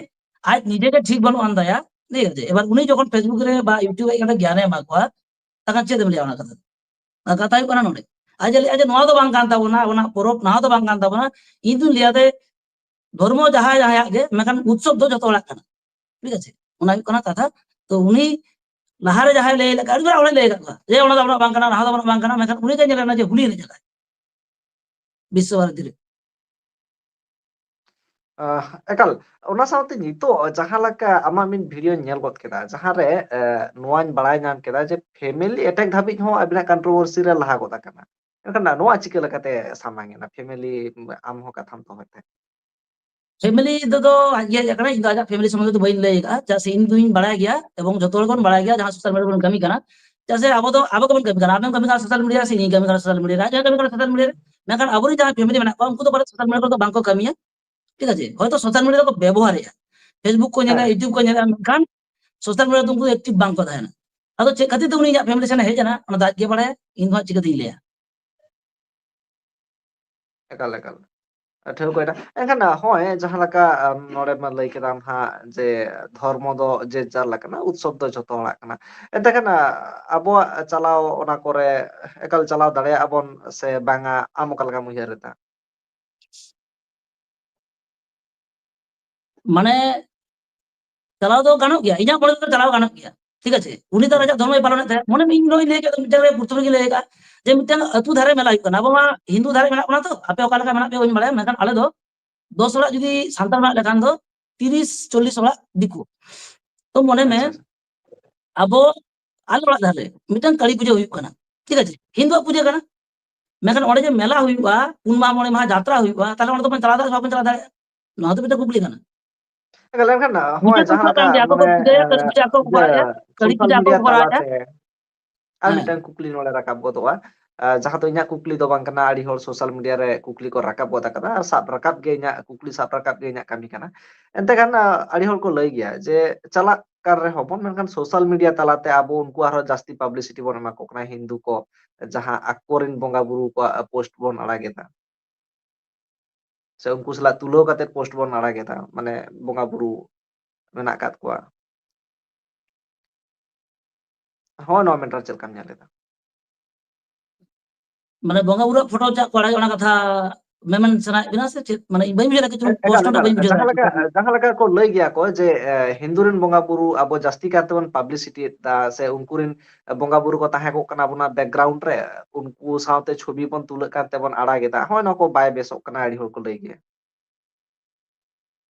ᱟᱡ ᱱᱤᱡᱮ ᱜᱮ ᱴᱷᱤᱠ ᱵᱟᱹᱱᱩᱜ ᱟᱱ ᱛᱟᱭᱟ, ᱴᱷᱤᱠ ᱟᱪᱷᱮ? ᱮᱵᱟᱨ ᱩᱱᱤ ᱡᱚᱠᱷᱚᱱ ᱯᱷᱮᱥᱵᱩᱠ ᱨᱮ ᱵᱟ ᱭᱩᱴᱩᱵᱽ ᱨᱮ ᱦᱮᱡ ᱠᱟᱛᱮ ᱜᱮᱭᱟᱱᱮ ᱮᱢᱟ ᱠᱚᱣᱟ, ᱛᱟᱠᱷᱟᱱ ᱪᱮᱫ ᱮᱢ ᱞᱟᱹᱭᱟ ᱚᱱᱟ ᱠᱟᱛᱷᱟ ᱫᱚ? ᱚᱱᱟ ᱠᱟᱛᱷᱟ ᱦᱩᱭᱩᱜ ᱠᱟᱱᱟ ᱱᱚᱰᱮ᱾ ᱟᱡ ᱮ ᱞᱟᱹᱭᱟ ᱡᱮ ᱱᱚᱣᱟ ᱫᱚ ᱵᱟᱝ ᱠᱟᱱ ᱛᱟᱵᱚᱱᱟ, ᱟᱵᱚᱱᱟᱜ ᱯᱚᱨᱚᱵᱽ ᱱᱚᱣᱟ ᱫᱚ ᱵᱟᱝ ᱠᱟᱱ ᱛᱟᱵᱚᱱᱟ᱾ ᱤᱧ ᱫᱩᱧ ᱞᱟᱹᱭᱟ ᱡᱮ ᱫᱷᱚᱨᱢᱚ ᱡᱟᱦᱟᱸᱭ ᱡᱟᱦᱟᱸᱭᱟᱜ ᱜᱮ, ᱢᱮᱱᱠᱷᱟᱱ ᱩᱛᱥᱚᱵ ᱫᱚ ᱡᱚᱛᱚ ᱦᱚᱲᱟᱜ ᱠᱟᱱᱟ᱾ ᱴᱷᱤᱠ ᱟᱪᱷᱮ? ᱚᱱᱟ ᱦᱩᱭᱩᱜ ᱠᱟᱱᱟ ᱠᱟᱛᱷᱟ᱾ ᱛᱚ ᱩᱱᱤ ᱞᱟᱦᱟᱨᱮ ᱡᱟᱦᱟᱸᱭ ᱞᱟᱹᱭ ᱞᱮᱫ, ᱟᱹᱰᱤ ᱵᱟᱨ ᱦᱚᱲᱮ ᱞᱟᱹᱭ ᱟᱠᱟᱫ ᱠᱚᱣᱟ ᱡᱮ ᱚᱱᱟ ᱫᱚ ᱟᱵᱚᱱᱟᱜ ᱵᱟᱝ ᱠᱟᱱᱟ, ᱱᱟᱣᱟ ᱫᱚ ᱟᱵᱚᱱᱟᱜ ᱵᱟᱝ ᱠᱟᱱᱟ, ᱢᱮᱱᱠᱷᱟᱱ ᱩᱱᱤ ᱜᱮ ᱧᱮᱞ ᱞᱮᱱᱟ ᱡᱮ ᱦᱳᱞᱤ ᱮᱱᱮᱡ ᱟᱠᱟᱫ ᱵᱤᱥᱥᱚ ᱵᱷᱟᱨᱚᱛᱤ ᱨᱮ᱾ ᱟᱦ, ᱮᱠᱟᱞ᱾ ᱚᱱᱟ ᱥᱟᱶᱛᱮ ᱱᱤᱛᱚᱜ ᱡᱟᱦᱟᱸ ᱞᱮᱠᱟ ᱟᱢᱟᱜ ᱢᱤᱫ ᱵᱷᱤᱰᱤᱭᱳᱧ ᱧᱮᱞ ᱜᱚᱫ ᱠᱮᱫᱟ, ᱡᱟᱦᱟᱸ ᱨᱮ, ᱮ, ᱱᱚᱣᱟᱧ ᱵᱟᱲᱟᱭ ᱧᱟᱢ ᱠᱮᱫᱟ ᱡᱮ ᱯᱷᱮᱢᱮᱞᱤ ᱮᱴᱮᱠ ᱫᱷᱟᱹᱵᱤᱡ ᱦᱚᱸ ᱟᱵᱤᱱᱟᱜ ᱠᱚᱱᱴᱨᱳᱵᱷᱟᱨᱥᱤ ᱨᱮ ᱞᱟᱦᱟ ᱜᱚᱫ ᱟᱠᱟᱱᱟ᱾ ᱮᱱᱠᱷᱟᱱ ᱱᱚᱣᱟ ᱪᱤᱠᱟᱹ ᱞᱮᱠᱟᱛᱮ ᱥᱟᱢᱟᱝ ᱮᱱᱟ? ᱯᱷᱮᱢᱮᱞᱤ, ᱟᱢ ᱦᱚᱸ ᱠᱟᱛᱷᱟᱢ ᱫᱚᱦᱚᱭ ᱛᱟᱦᱮᱸᱫ᱾ ᱯᱷᱮᱢᱮᱞᱤ ᱫᱚ, ᱫᱚ ᱟᱡ ᱜᱮ ᱦᱮᱡ ᱟᱠᱟᱱᱟ, ᱤᱧ ᱫᱚ ᱟᱡᱟᱜ ᱯᱷᱮᱢᱮᱞᱤ ᱥᱚᱢᱵᱚᱱᱫᱷᱮ ᱫᱚ ᱵᱟᱹᱧ ᱞᱟᱹᱭ ᱟᱠᱟᱫᱼᱟ, ᱪᱮᱫᱟᱜ ᱥᱮ ᱤᱧ ᱫᱩᱧ ᱵᱟᱲᱟᱭ ᱜᱮᱭᱟ ᱮᱵᱚᱝ ᱡᱚᱛᱚ ᱦᱚᱲ ᱵᱚᱱ ᱵᱟᱲᱟᱭ ᱜᱮᱭᱟ ᱡᱟᱦᱟᱸ ᱥᱳᱥᱟᱞ ᱢᱤᱰᱤᱭᱟ ᱵᱚᱱ ᱠᱟᱹᱢᱤ ᱠᱟᱱᱟ, ᱪᱮᱫᱟᱜ ᱥᱮ ᱟᱵᱚ ᱫᱚ, ᱟᱵᱚ ᱜᱮᱵᱚᱱ ᱠᱟᱹᱢᱤ ᱠᱟᱱᱟ, ᱟᱢᱮᱢ ᱠᱟᱹᱢᱤ ᱠᱟᱱᱟ ᱥᱳᱥᱟᱞ ᱢᱤᱰᱤᱭᱟ ᱨᱮ, ᱟᱡ ᱦᱚᱸ ᱠᱟᱹᱢᱤ ᱠᱟᱱᱟ ᱥᱳᱥᱟᱞ ᱢᱤᱰᱤᱭᱟ ᱨᱮ, ᱢᱮᱱᱠᱷᱟᱱ ᱟᱵᱚᱨᱮᱱ ᱡᱟᱦᱟᱸ ᱯᱷᱮᱢᱮᱞᱤ ᱢᱮᱱᱟᱜ ᱠᱚᱣᱟ ᱩᱱᱠᱩ ᱫᱚ ᱯᱟᱞᱮ ᱥᱳᱥᱟᱞ ᱢᱤᱰᱤᱭᱟ ᱠᱚᱨᱮ ᱫᱚ ᱵᱟᱝ ᱠᱚ ᱠᱟᱹᱢᱤᱭᱟ, ᱴᱷᱤᱠ ᱟᱪᱷᱮ? ᱦᱚᱭᱛᱳ ᱥᱳᱥᱟᱞ ᱢᱤᱰᱤᱭᱟ ᱫᱚᱠᱚ ᱵᱮᱵᱚᱦᱟᱨᱮᱫᱼᱟ, ᱯᱷᱮᱥᱵᱩᱠ ᱠᱚ ᱧᱮᱞᱟ, ᱦᱮᱸ᱾ ᱭᱩᱴᱩᱵᱽ ᱠᱚ ᱧᱮᱞᱟ, ᱢᱮᱱᱠᱷᱟᱱ ᱥᱳᱥᱟᱞ ᱢᱤᱰᱤᱭᱟ ᱫᱚ ᱩᱱᱠᱩ ᱮᱠᱴᱤᱵᱷ ᱵᱟᱝ ᱠᱚ ᱛᱟᱦᱮᱱᱟ᱾ ᱟᱫᱚ ᱪᱮᱫ ᱠᱷᱟᱹᱛᱤᱨ ᱛᱮ ᱩᱱᱤ ᱤᱧᱟᱹᱜ ᱯᱷᱮᱢᱮᱞᱤ ᱥᱮᱱ ᱮ ᱦᱮᱡ ᱮᱱᱟ, ᱚᱱᱟ ᱫᱚ ᱟᱡ ᱜᱮ ᱵᱟᱲᱟᱭᱟ, ᱤᱧ ᱫᱚ ᱦᱟᱸᱜ ᱪᱤᱠᱟᱹᱛᱤᱧ ᱞᱟᱹᱭᱟ? ᱮᱠᱟᱞ, ᱮᱠᱟᱞ᱾ ᱴᱷᱟᱹᱣᱠᱟᱹᱭᱮᱱᱟ᱾ ᱮᱱᱠᱷᱟᱱ, ᱦᱚᱸᱜᱼᱚᱭ ᱡᱟᱦᱟᱸ ᱞᱮᱠᱟ, ᱟᱢ ᱱᱚᱰᱮ ᱢᱟ ᱞᱟᱹᱭ ᱠᱮᱫᱟᱢ ᱦᱟᱸᱜ ᱡᱮ ᱫᱷᱚᱨᱢᱚ ᱫᱚ ᱡᱮ ᱡᱟᱨ ᱞᱮᱠᱟᱱᱟ, ᱩᱛᱥᱚᱵ ᱫᱚ ᱡᱷᱚᱛᱚ ᱦᱚᱲᱟᱜ ᱠᱟᱱᱟ᱾ ᱮᱱᱛᱮ ᱠᱷᱟᱱ, ᱟ, ᱟᱵᱚᱣᱟᱜ ᱪᱟᱞᱟᱣ ᱚᱱᱟ ᱠᱚᱨᱮ ᱮᱠᱟᱞ ᱪᱟᱞᱟᱣ ᱫᱟᱲᱮᱭᱟᱜᱼᱟ ᱵᱚᱱ ᱥᱮ ᱵᱟᱝᱟ, ᱟᱢ ᱚᱠᱟ ᱞᱮᱠᱟᱢ ᱩᱭᱦᱟᱹᱨ ᱮᱫᱟ? ᱢᱟᱱᱮ ᱪᱟᱞᱟᱣ ᱫᱚ ᱜᱟᱱᱚᱜ ᱜᱮᱭᱟ, ᱤᱧᱟᱹᱜ ᱢᱚᱱᱮ ᱛᱮᱫᱚ ᱪᱟᱞᱟᱣ ᱜᱟᱱᱚᱜ ᱜᱮᱭᱟ, ᱴᱷᱤᱠ ᱟᱪᱷᱮ? ᱩᱱᱤ ᱫᱚ ᱟᱡᱟᱜ ᱫᱷᱚᱨᱢᱚᱭ ᱯᱟᱞᱚᱱᱮᱫ ᱛᱟᱦᱮᱸᱫ᱾ ᱢᱚᱱᱮ ᱢᱮ, ᱤᱧ ᱱᱚᱜᱼᱚᱭ ᱞᱟᱹᱭ ᱠᱮᱫ ᱫᱚ, ᱢᱤᱫᱴᱟᱝ ᱨᱮ ᱯᱨᱚᱛᱷᱚᱢ ᱨᱮᱜᱮ ᱞᱟᱹᱭ ᱟᱠᱟᱫ ᱡᱮ ᱢᱤᱫᱴᱟᱝ ᱟᱹᱛᱩ ᱫᱷᱟᱨᱮ ᱢᱮᱞᱟ ᱦᱩᱭᱩᱜ ᱠᱟᱱᱟ᱾ ᱟᱵᱚ ᱢᱟ ᱦᱤᱱᱫᱩ ᱫᱷᱟᱨᱮ ᱢᱮᱱᱟᱜ ᱵᱚᱱᱟ ᱛᱚ, ᱟᱯᱮ ᱚᱠᱟ ᱞᱮᱠᱟ ᱢᱮᱱᱟᱜ ᱯᱮᱭᱟ ᱵᱟᱹᱧ ᱵᱟᱲᱟᱭᱟ, ᱢᱮᱱᱠᱷᱟᱱ ᱟᱞᱮ ᱫᱚ ᱫᱚᱥ ᱚᱲᱟᱜ ᱡᱩᱫᱤ ᱥᱟᱱᱛᱟᱲ ᱢᱮᱱᱟᱜ ᱞᱮᱠᱷᱟᱱ ᱫᱚ ᱛᱤᱨᱤᱥ ᱪᱚᱞᱞᱤᱥ ᱚᱲᱟᱜ ᱫᱤᱠᱩ᱾ ᱛᱚ ᱢᱚᱱᱮ ᱢᱮ, ᱟᱪᱪᱷᱟ, ᱟᱪᱪᱷᱟ᱾ ᱟᱵᱚ ᱟᱞᱮ ᱚᱲᱟᱜ ᱫᱷᱟᱨᱮ ᱢᱤᱫᱴᱟᱝ ᱠᱟᱹᱞᱤ ᱯᱩᱡᱟᱹ ᱦᱩᱭᱩᱜ ᱠᱟᱱᱟ, ᱴᱷᱤᱠ ᱟᱪᱷᱮ, ᱦᱤᱱᱫᱩᱣᱟᱜ ᱯᱩᱡᱟᱹ ᱠᱟᱱᱟ, ᱢᱮᱱᱠᱷᱟᱱ ᱚᱸᱰᱮ ᱡᱮ ᱢᱮᱞᱟ ᱦᱩᱭᱩᱜᱼᱟ, ᱯᱩᱱ ᱢᱟᱦᱟ ᱢᱚᱬᱮ ᱢᱟᱦᱟ ᱡᱟᱛᱨᱟ ᱦᱩᱭᱩᱜᱼᱟ, ᱛᱟᱦᱞᱮ ᱚᱸᱰᱮ ᱫᱚᱵᱚᱱ ᱪᱟᱞᱟᱣ ᱫᱟᱲᱮᱭᱟᱜᱼᱟ ᱥᱮ ᱵᱟᱵᱚᱱ ᱪᱟᱞᱟᱣ ᱫᱟᱲᱮᱭᱟᱜᱼᱟ? ᱱᱚᱣᱟ ᱫᱚ ᱢᱤᱫᱴᱟᱝ ᱠᱩᱠᱞᱤ ᱠᱟᱱᱟ᱾ ᱮᱠᱟᱞ, ᱮᱱᱠᱷᱟᱱ, ᱦᱚᱸᱜᱼᱚᱭ ᱯᱩᱡᱟᱹ ᱠᱚ ᱡᱟᱦᱟᱸ ᱦᱩᱭᱩᱜ ᱠᱟᱱ ᱞᱮᱠᱟ ᱜᱮᱭᱟ, ᱠᱟᱹᱞᱤ ᱢᱟᱱᱮ, ᱯᱩᱡᱟᱹ, ᱠᱟᱹᱞᱤ ᱯᱩᱡᱟᱹ ᱟᱠᱚ ᱠᱚ ᱤᱭᱟᱹ, ᱵᱟᱲᱟᱭᱟ, ᱠᱟᱹᱞᱤ ᱥᱳᱥᱟᱞ ᱯᱩᱡᱟᱹ ᱟᱠᱚ ᱠᱚ ᱢᱤᱰᱤᱭᱟ ᱵᱟᱲᱟᱭᱟ᱾ ᱛᱟᱞᱟᱛᱮ ᱟᱨ ᱦᱮᱸ᱾ ᱢᱤᱫᱴᱟᱝ ᱠᱩᱠᱞᱤ ᱱᱚᱰᱮ ᱨᱟᱠᱟᱵ ᱜᱚᱫᱚᱜᱼᱟ ᱟᱸ, ᱡᱟᱦᱟᱸ ᱫᱚ ᱤᱧᱟᱹᱜ ᱠᱩᱠᱞᱤ ᱫᱚ ᱵᱟᱝ ᱠᱟᱱᱟ, ᱟᱹᱰᱤ ᱦᱚᱲ social media ᱨᱮ ᱠᱩᱠᱞᱤ ᱠᱚ ᱨᱟᱠᱟᱵ ᱜᱚᱫ ᱟᱠᱟᱫᱟ, ᱟᱨ ᱥᱟᱵ ᱨᱟᱠᱟᱵ ᱜᱮ ᱤᱧᱟᱹᱜ ᱠᱩᱠᱞᱤ ᱥᱟᱵ ᱨᱟᱠᱟᱵ ᱜᱮ ᱤᱧᱟᱹᱜ ᱠᱟᱹᱢᱤ ᱠᱟᱱᱟ᱾ ᱮᱱᱛᱮ ᱠᱷᱟᱱ, ᱟᱸ, ᱟᱹᱰᱤ ᱦᱚᱲ ᱠᱚ ᱞᱟᱹᱭ ᱜᱮᱭᱟ ᱡᱮ ᱪᱟᱞᱟᱜ ᱠᱟᱱ ᱨᱮᱦᱚᱸ ᱵᱚᱱ, ᱢᱮᱱᱠᱷᱟᱱ social media ᱛᱟᱞᱟᱛᱮ ᱟᱵᱚ ᱩᱱᱠᱩ ᱟᱨᱦᱚᱸ ᱡᱟᱹᱥᱛᱤ publicity ᱵᱚᱱ ᱮᱢᱟ ᱠᱚ ᱠᱟᱱᱟ, ᱦᱤᱱᱫᱩ ᱠᱚ ᱡᱟᱦᱟᱸ ᱟᱠᱚᱨᱮᱱ ᱵᱚᱸᱜᱟ ᱵᱩᱨᱩ ᱠᱚᱣᱟᱜ post ᱵᱚᱱ ᱟᱲᱟᱜ ᱮᱫᱟ᱾ ᱥᱮ ᱩᱱᱠᱩ ᱥᱟᱞᱟᱜ ᱛᱩᱞᱟᱹᱣ ᱠᱟᱛᱮ post ᱵᱚᱱ ᱟᱲᱟᱜ ᱮᱫᱟ, ᱢᱟᱱᱮ ᱵᱚᱸᱜᱟ ᱵᱩᱨᱩ ᱢᱮᱱᱟᱜ ᱟᱠᱟᱫ ᱠᱚᱣᱟ᱾ ᱦᱳᱭ, ᱱᱚᱣᱟ matter ᱪᱮᱫ ᱞᱮᱠᱟᱢ ᱧᱮᱞ ᱮᱫᱟ? ᱢᱟᱱᱮ ᱵᱚᱸᱜᱟ ᱵᱩᱨᱩᱣᱟᱜ ᱯᱷᱳᱴᱳ ᱪᱟᱜ ᱠᱚ ᱟᱲᱟᱜ, ᱚᱱᱟ ᱠᱟᱛᱷᱟ ᱢᱮᱢᱮᱱ ᱥᱟᱱᱟᱭᱮᱫ ᱵᱮᱱᱟ ᱥᱮ ᱪᱮᱫ? ᱢᱟᱱᱮ ᱤᱧ ᱵᱟᱹᱧ ᱵᱩᱡᱷᱟᱹᱣ ᱫᱟᱲᱮᱭᱟᱜ ᱠᱟᱱᱟ, ᱮᱠᱟᱞ, ᱯᱨᱚᱥᱱᱚ ᱴᱟ ᱮᱠᱟᱞ, ᱵᱟᱹᱧ ᱵᱩᱡᱷᱟᱹᱣ ᱡᱟᱦᱟᱸ ᱫᱟᱲᱮᱭᱟᱜ ᱞᱮᱠᱟ, ᱠᱟᱱᱟ᱾ ᱡᱟᱦᱟᱸ ᱞᱮᱠᱟ ᱠᱚ ᱞᱟᱹᱭ ᱜᱮᱭᱟ ᱠᱚ ᱡᱮ, ᱮ, ᱦᱤᱱᱫᱩ ᱨᱮᱱ ᱵᱚᱸᱜᱟ ᱵᱩᱨᱩ ᱟᱵᱚ ᱡᱟᱹᱥᱛᱤ ᱠᱟᱨ ᱛᱮᱵᱚᱱ publicity ᱮᱫᱟ, ᱥᱮ ᱩᱱᱠᱩ ᱨᱮᱱ ᱵᱚᱸᱜᱟ ᱵᱩᱨᱩ ᱠᱚ ᱛᱟᱦᱮᱸ ᱠᱚᱜ ᱠᱟᱱᱟ ᱟᱵᱚᱱᱟᱜ background ᱨᱮ, ᱩᱱᱠᱩ ᱥᱟᱶᱛᱮ ᱪᱷᱚᱵᱤ ᱵᱚᱱ ᱛᱩᱞᱟᱹᱜ ᱠᱟᱱ ᱛᱮᱵᱚᱱ ᱟᱲᱟᱜ ᱮᱫᱟ, ᱦᱳᱭ, ᱱᱚᱣᱟ ᱠᱚ ᱵᱟᱭ ᱵᱮᱥᱚᱜ ᱠᱟᱱᱟ, ᱟᱹᱰᱤ ᱦᱚᱲ ᱠᱚ ᱞᱟᱹᱭ ᱜᱮᱭᱟ᱾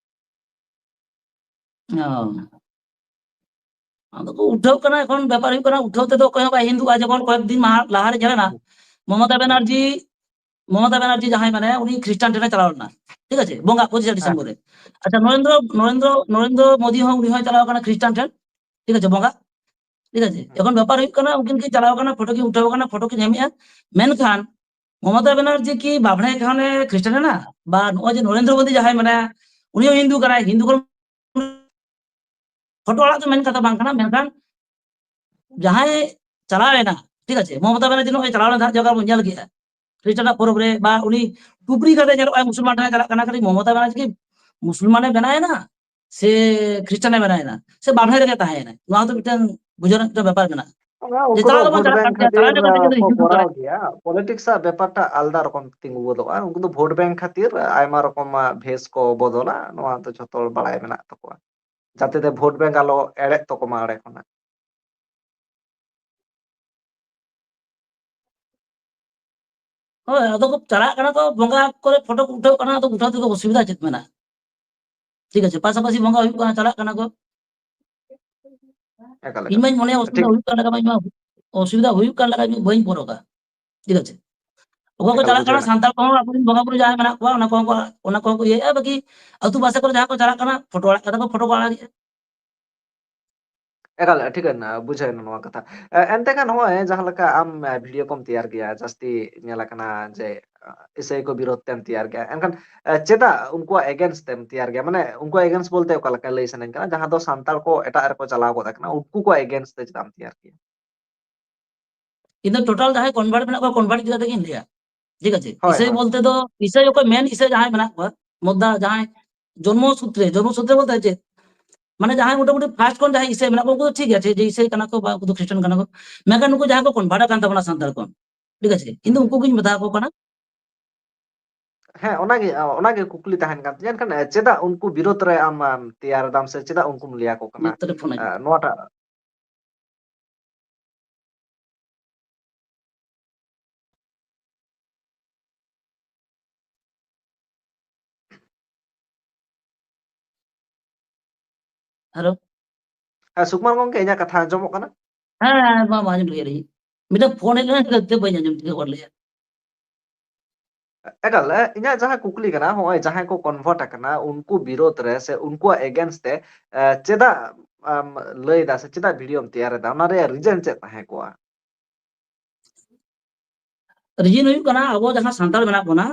ᱚ᱾ ᱟᱫᱚ ᱠᱚ ᱩᱴᱷᱟᱹᱣ ᱠᱟᱱᱟ, ᱮᱠᱷᱚᱱ ᱵᱮᱯᱟᱨ ᱦᱩᱭᱩᱜ ᱠᱟᱱᱟ, ᱩᱴᱷᱟᱹᱣ ᱛᱮᱫᱚ ᱚᱠᱚᱭ ᱦᱚᱸ ᱵᱟᱭ ᱦᱤᱱᱫᱩᱜᱼᱟ᱾ ᱡᱮᱢᱚᱱ ᱠᱚᱭᱮᱠ ᱫᱤᱱ ᱢᱟᱦᱟ ᱞᱟᱦᱟᱨᱮ ᱧᱮᱞ ᱮᱱᱟ, ᱦᱩᱸ᱾ ᱢᱚᱢᱚᱛᱟ ᱦᱩᱸ᱾ ᱵᱮᱱᱟᱨᱡᱤ, ᱢᱚᱢᱚᱛᱟ ᱵᱮᱱᱟᱨᱡᱤ ᱡᱟᱦᱟᱸᱭ ᱢᱮᱱᱟᱭᱟ, ᱩᱱᱤ ᱠᱷᱨᱤᱥᱴᱟᱱ ᱴᱷᱮᱱᱮ ᱪᱟᱞᱟᱣ ᱞᱮᱱᱟ, ᱴᱷᱤᱠ ᱟᱪᱷᱮ, ᱵᱚᱸᱜᱟ ᱯᱚᱸᱪᱤᱥᱟ ᱦᱮᱸ᱾ ᱰᱤᱥᱮᱢᱵᱚᱨ ᱨᱮ᱾ ᱟᱪᱪᱷᱟ, ᱱᱚᱨᱮᱱᱫᱨᱚ, ᱱᱚᱨᱮᱱᱫᱨᱚ, ᱱᱚᱨᱮᱱᱫᱨᱚ ᱢᱳᱫᱤ ᱦᱚᱸ, ᱩᱱᱤ ᱦᱚᱸᱭ ᱪᱟᱞᱟᱣ ᱠᱟᱱᱟ ᱠᱷᱨᱤᱥᱴᱟᱱ ᱴᱷᱮᱱ, ᱴᱷᱤᱠ ᱟᱪᱷᱮ, ᱵᱚᱸᱜᱟ, ᱴᱷᱤᱠ ᱟᱪᱷᱮ᱾ ᱦᱩᱸ᱾ ᱮᱠᱷᱚᱱ ᱵᱮᱯᱟᱨ ᱦᱩᱭᱩᱜ ᱠᱟᱱᱟ, ᱩᱱᱠᱤᱱ ᱠᱤᱱ ᱪᱟᱞᱟᱣ ᱠᱟᱱᱟ, ᱯᱷᱳᱴᱳ ᱠᱤᱱ ᱩᱴᱷᱟᱹᱣ ᱠᱟᱱᱟ, ᱯᱷᱳᱴᱳ ᱠᱤᱱ ᱮᱢᱮᱜᱼᱟ, ᱢᱮᱱᱠᱷᱟᱱ ᱢᱚᱢᱚᱛᱟ ᱵᱮᱱᱟᱨᱡᱤ ᱠᱤ ᱵᱟᱵᱽᱲᱮ ᱠᱷᱚᱱᱮ ᱠᱷᱨᱤᱥᱴᱟᱱ ᱮᱱᱟ? ᱵᱟ ᱱᱚᱜᱼᱚᱭ ᱡᱮ ᱱᱚᱨᱮᱱᱫᱨᱚ ᱢᱳᱫᱤ ᱡᱟᱦᱟᱸᱭ ᱢᱮᱱᱟᱭᱟ, ᱩᱱᱤ ᱦᱚᱸ ᱦᱤᱱᱫᱩ ᱠᱟᱱᱟᱭ, ᱦᱤᱱᱫᱩ ᱠᱷᱚᱱ ᱯᱷᱳᱴᱳ ᱟᱲᱟᱜ ᱫᱚ ᱢᱮᱱ ᱠᱟᱛᱷᱟ ᱵᱟᱝ ᱠᱟᱱᱟ, ᱢᱮᱱᱠᱷᱟᱱ ᱡᱟᱦᱟᱸᱭ ᱪᱟᱞᱟᱣ ᱮᱱᱟ, ᱴᱷᱤᱠ ᱟᱪᱷᱮ, ᱢᱚᱢᱚᱛᱟ ᱵᱮᱱᱟᱨᱡᱤ ᱱᱚᱜᱼᱚᱭ ᱪᱟᱞᱟᱣ ᱞᱮᱱ ᱡᱟᱦᱟᱸ ᱡᱟᱭᱜᱟ ᱵᱚᱱ ᱧᱮᱞ ᱠᱮᱜᱼᱟ, ᱠᱷᱨᱤᱥᱴᱟᱱᱟᱜ ᱯᱚᱨᱚᱵᱽ ᱨᱮ, ᱵᱟ ᱩᱱᱤ ᱴᱩᱯᱨᱤ ᱠᱟᱛᱮ ᱧᱮᱞᱚᱜᱼᱟᱭ, ᱢᱩᱥᱚᱞᱢᱟᱱ ᱴᱷᱮᱱᱮ ᱪᱟᱞᱟᱜ ᱠᱟᱱᱟ, ᱠᱷᱟᱹᱞᱤ ᱢᱚᱢᱚᱛᱟ ᱵᱮᱱᱟᱨᱡᱤ ᱠᱤ ᱢᱩᱥᱚᱞᱢᱟᱱᱮ ᱵᱮᱱᱟᱣ ᱮᱱᱟ ᱥᱮ ᱠᱷᱨᱤᱥᱴᱟᱱᱮ ᱵᱮᱱᱟᱣ ᱮᱱᱟ ᱥᱮ ᱵᱟᱵᱽᱲᱮ ᱨᱮᱜᱮ ᱛᱟᱦᱮᱸ ᱮᱱᱟᱭ? ᱱᱚᱣᱟ ᱦᱚᱸᱛᱚ ᱢᱤᱫᱴᱟᱝ ᱵᱩᱡᱷᱟᱹᱣ ᱨᱮᱱᱟᱜ ᱢᱤᱫᱴᱟᱝ ᱵᱮᱯᱟᱨ ᱢᱮᱱᱟᱜᱼᱟ᱾ ᱚᱱᱟ ᱡᱮ ᱩᱱᱠᱩ ᱫᱚ ᱪᱟᱞᱟᱣ ᱫᱚᱵᱚᱱ ᱵᱷᱳᱴ ᱪᱟᱞᱟᱜ ᱵᱮᱝᱠ ᱠᱟᱱ ᱜᱮᱭᱟ, ᱠᱷᱟᱹᱛᱤᱨ, ᱪᱟᱞᱟᱣ ᱮᱱᱟ ᱠᱚ ᱟᱸ, ᱡᱮ ᱠᱚ ᱦᱤᱱᱫᱩ ᱠᱚᱨᱟᱣ ᱠᱟᱱᱟ᱾ ᱜᱮᱭᱟ᱾ ᱯᱚᱞᱤᱴᱤᱠᱥ ᱟᱜ ᱵᱮᱯᱟᱨ ᱴᱟᱜ ᱟᱞᱫᱟ ᱨᱚᱠᱚᱢ ᱛᱤᱸᱜᱩ ᱜᱚᱫᱚᱜᱼᱟ᱾ ᱩᱱᱠᱩ ᱫᱚ ᱵᱷᱳᱴ ᱵᱮᱝᱠ ᱠᱷᱟᱹᱛᱤᱨ ᱟᱭᱢᱟ ᱨᱚᱠᱚᱢ, ᱟᱸ, ᱵᱷᱮᱥ ᱠᱚ ᱵᱚᱫᱚᱞᱟ᱾ ᱱᱚᱣᱟ ᱫᱚ ᱡᱷᱚᱛᱚ ᱦᱚᱲ ᱵᱟᱲᱟᱭ ᱢᱮᱱᱟᱜ ᱛᱟᱠᱚᱣᱟ, ᱡᱟᱛᱮ ᱛᱮ ᱵᱷᱳᱴ ᱵᱮᱝᱠ ᱟᱞᱚ ᱮᱲᱮᱜ ᱛᱟᱠᱚ ᱢᱟ ᱚᱸᱰᱮ ᱠᱷᱚᱱᱟᱜ᱾ ᱦᱳᱭ, ᱟᱫᱚ ᱠᱚ ᱪᱟᱞᱟᱜ ᱠᱟᱱᱟ ᱠᱚ, ᱵᱚᱸᱜᱟ ᱠᱚᱨᱮ ᱯᱷᱳᱴᱳ ᱠᱚ ᱩᱴᱷᱟᱹᱣ ᱠᱟᱱᱟ, ᱟᱫᱚ ᱩᱴᱷᱟᱹᱣ ᱛᱮᱫᱚ ᱚᱥᱩᱵᱤᱫᱷᱟ ᱪᱮᱫ ᱢᱮᱱᱟᱜᱼᱟ? ᱴᱷᱤᱠ ᱟᱪᱷᱮ, ᱯᱟᱥᱟᱯᱟᱥᱤ ᱵᱚᱸᱜᱟ ᱦᱩᱭᱩᱜ ᱠᱟᱱᱟ, ᱪᱟᱞᱟᱜ ᱠᱟᱱᱟ ᱠᱚ᱾ ᱮᱠᱟᱞ, ᱤᱧ ᱮᱠᱟᱞ᱾ ᱢᱟᱧ ᱢᱚᱱᱮᱭᱟ ᱚᱥᱩᱵᱤᱫᱷᱟ ᱴᱷᱤᱠ᱾ ᱦᱩᱭᱩᱜ ᱠᱟᱱ ᱞᱮᱠᱟ ᱢᱟ, ᱤᱧ ᱢᱟ ᱚᱥᱩᱵᱤᱫᱷᱟ ᱦᱩᱭᱩᱜ ᱠᱟᱱ ᱞᱮᱠᱟ ᱤᱧ ᱵᱟᱹᱧ ᱯᱚᱨᱚᱜᱟ᱾ ᱴᱷᱤᱠ ᱟᱪᱷᱮ, ᱚᱠᱚᱭ ᱠᱚ ᱮᱠᱟᱞ ᱪᱟᱞᱟᱜ ᱵᱩᱡᱷᱟᱹᱣ ᱠᱟᱱᱟ, ᱧᱟᱢ᱾ ᱥᱟᱱᱛᱟᱲ ᱠᱚᱦᱚᱸ ᱟᱵᱚᱨᱮᱱ ᱵᱚᱸᱜᱟ ᱵᱩᱨᱩ ᱡᱟᱦᱟᱸᱭ ᱢᱮᱱᱟᱜ ᱠᱚᱣᱟ, ᱚᱱᱟ ᱠᱚᱦᱚᱸ ᱠᱚ, ᱚᱱᱟ ᱠᱚᱦᱚᱸ ᱠᱚ ᱤᱭᱟᱹᱭᱮᱫᱼᱟ, ᱵᱟᱠᱤ ᱟᱹᱛᱩ ᱯᱟᱥᱮ ᱠᱚᱨᱮ ᱡᱟᱦᱟᱸ ᱠᱚ ᱪᱟᱞᱟᱜ ᱠᱟᱱᱟ, ᱯᱷᱳᱴᱳ ᱟᱲᱟᱜ ᱠᱟᱛᱮ ᱠᱚ ᱯᱷᱳᱴᱳ ᱠᱚ ᱟᱲᱟᱜᱮᱫᱼᱟ᱾ ᱮᱠᱟᱞ, ᱴᱷᱤᱠᱟᱹᱱ, ᱟ, ᱵᱩᱡᱷᱟᱹᱣ ᱮᱱᱟ ᱱᱚᱣᱟ ᱠᱟᱛᱷᱟ᱾ ᱮ, ᱮᱱᱛᱮ ᱠᱷᱟᱱ ᱱᱚᱜᱼᱚᱭ ᱡᱟᱦᱟᱸ ᱞᱮᱠᱟ ᱟᱢ, ᱮ, video ᱠᱚᱢ ᱛᱮᱭᱟᱨ ᱜᱮᱭᱟ, ᱡᱟᱹᱥᱛᱤ ᱧᱮᱞ ᱟᱠᱟᱱᱟ ᱡᱮ, ᱟ, ᱤᱥᱟᱹᱭ ᱠᱚ ᱵᱤᱨᱳᱫᱷ ᱛᱮᱢ ᱛᱮᱭᱟᱨ ᱜᱮᱭᱟ᱾ ᱮᱱᱠᱷᱟᱱ, ᱮ, ᱪᱮᱫᱟᱜ ᱩᱱᱠᱩᱣᱟᱜ against ᱛᱮᱢ ᱛᱮᱭᱟᱨ ᱜᱮᱭᱟ? ᱢᱟᱱᱮ ᱩᱱᱠᱩᱣᱟᱜ against ᱵᱚᱞᱛᱮ ᱚᱠᱟ ᱞᱮᱠᱟ ᱞᱟᱹᱭ ᱥᱟᱱᱟᱧ ᱠᱟᱱᱟ, ᱡᱟᱦᱟᱸ ᱫᱚ ᱥᱟᱱᱛᱟᱲ ᱠᱚ ᱮᱴᱟᱜ ᱨᱮᱠᱚ ᱪᱟᱞᱟᱣ ᱜᱚᱫ ᱟᱠᱟᱱᱟ, ᱩᱱᱠᱩ ᱠᱚᱣᱟᱜ against ᱛᱮ ᱪᱮᱫᱟᱜ ᱮᱢ ᱛᱮᱭᱟᱨ ᱜᱮᱭᱟ? ᱤᱧ ᱫᱚ total ᱡᱟᱦᱟᱸᱭ convert ᱢᱮᱱᱟᱜ ᱠᱚᱣᱟ, convert ᱤᱫᱤ ᱠᱟᱛᱮ ᱜᱤᱧ ᱞᱟᱹᱭᱟ, ᱴᱷᱤᱠ ᱟᱪᱷᱮ? ᱦᱳᱭ, ᱤᱥᱟᱹᱭ ᱦᱳᱭ᱾ ᱵᱚᱞᱛᱮ ᱫᱚ ᱤᱥᱟᱹᱭ ᱚᱠᱚᱭ main ᱤᱥᱟᱹᱭ ᱡᱟᱦᱟᱸᱭ ᱢᱮᱱᱟᱜ ᱠᱚᱣᱟ, ᱢᱚᱫᱫᱟ ᱡᱟᱦᱟᱸᱭ ᱡᱚᱱᱢᱚ ᱥᱩᱛᱨᱮ, ᱡᱚᱱᱢᱚ ᱥᱩᱛᱨᱮ ᱵᱚᱞᱛᱮ ᱪᱮᱫ? ᱢᱟᱱᱮ ᱡᱟᱦᱟᱸᱭ ᱢᱚᱴᱟᱢᱩᱴᱤ first ᱠᱷᱚᱱ ᱡᱟᱦᱟᱸᱭ ᱤᱥᱟᱹᱭ ᱢᱮᱱᱟᱜ ᱠᱚᱣᱟ, ᱩᱱᱠᱩ ᱫᱚ ᱴᱷᱤᱠ ᱜᱮᱭᱟ, ᱴᱷᱤᱠ ᱡᱮ ᱤᱥᱟᱹᱭ ᱠᱟᱱᱟ ᱠᱚ ᱵᱟ ᱩᱱᱠᱩ ᱫᱚ ᱠᱷᱨᱤᱥᱴᱟᱱ ᱠᱟᱱᱟ ᱠᱚ, ᱢᱮᱱᱠᱷᱟᱱ ᱩᱱᱠᱩ ᱡᱟᱦᱟᱸᱭ ᱠᱚ convert ᱟᱠᱟᱱ ᱛᱟᱵᱚᱱᱟ ᱥᱟᱱᱛᱟᱲ ᱠᱚ, ᱴᱷᱤᱠ ᱟᱪᱷᱮ? ᱤᱧ ᱫᱚ ᱩᱱᱠᱩ ᱜᱤᱧ ᱢᱮᱛᱟ ᱟᱠᱚ ᱠᱟᱱᱟ᱾ ᱦᱮᱸ, ᱚᱱᱟᱜᱮ, ᱚᱱᱟᱜᱮ ᱠᱩᱠᱞᱤ ᱛᱟᱦᱮᱱ ᱠᱟᱱ ᱛᱤᱧᱟᱹ, ᱮᱱᱠᱷᱟᱱ, ᱮ, ᱪᱮᱫᱟᱜ ᱩᱱᱠᱩ ᱵᱤᱨᱳᱫᱷ ᱨᱮ ᱟᱢ, ᱟᱢ ᱛᱮᱭᱟᱨ ᱮᱫᱟᱢ ᱥᱮ ᱪᱮᱫᱟᱜ ᱩᱱᱠᱩᱢ ᱞᱟᱹᱭ ᱟᱠᱚ ᱠᱟᱱᱟ? ᱱᱤᱛ ᱨᱮ ᱯᱷᱳᱱ ᱮ, ᱟᱹᱧ ᱢᱮ᱾ ᱱᱚᱣᱟᱴᱟᱜ ᱦᱮᱞᱳ᱾ ᱦᱮᱸ, ᱥᱩᱠᱢᱟᱱ ᱜᱚᱝᱠᱮ, ᱤᱧᱟᱹᱜ ᱠᱟᱛᱷᱟ ᱟᱸᱡᱚᱢᱚᱜ ᱠᱟᱱᱟ? ᱦᱮᱸ, ᱦᱮᱸ, ᱢᱟ, ᱢᱟ, ᱟᱸᱡᱚᱢ ᱴᱷᱤᱠᱟᱹᱭᱮᱫ ᱞᱤᱧ᱾ ᱢᱤᱫᱴᱟᱝ ᱯᱷᱳᱱ ᱦᱮᱡ ᱞᱮᱱᱟ, ᱤᱱᱟᱹ ᱠᱷᱟᱹᱛᱤᱨ ᱛᱮ ᱵᱟᱹᱧ ᱟᱸᱡᱚᱢ ᱴᱷᱤᱠᱟᱹ ᱜᱚᱫ ᱞᱮᱫᱼᱟ᱾ ᱮᱠᱟᱞ, ᱮ, ᱤᱧᱟᱹᱜ ᱡᱟᱦᱟᱸ ᱠᱩᱠᱞᱤ ᱠᱟᱱᱟ, ᱦᱚᱸᱜᱼᱚᱭ ᱡᱟᱦᱟᱸᱭ ᱠᱚ convert ᱟᱠᱟᱱᱟ, ᱩᱱᱠᱩ ᱵᱤᱨᱳᱫᱷ ᱨᱮ ᱥᱮ ᱩᱱᱠᱩᱣᱟᱜ against ᱛᱮ, ᱮ, ᱪᱮᱫᱟᱜ ᱮᱢ ᱞᱟᱹᱭ ᱮᱫᱟ ᱥᱮ ᱪᱮᱫᱟᱜ video ᱮᱢ ᱛᱮᱭᱟᱨ ᱮᱫᱟ? ᱚᱱᱟ ᱨᱮᱭᱟᱜ reason ᱪᱮᱫ ᱛᱟᱦᱮᱸ ᱠᱚᱜᱼᱟ? Reason ᱦᱩᱭᱩᱜ ᱠᱟᱱᱟ, ᱟᱵᱚ ᱡᱟᱦᱟᱸ ᱥᱟᱱᱛᱟᱲ ᱢᱮᱱᱟᱜ ᱵᱚᱱᱟ,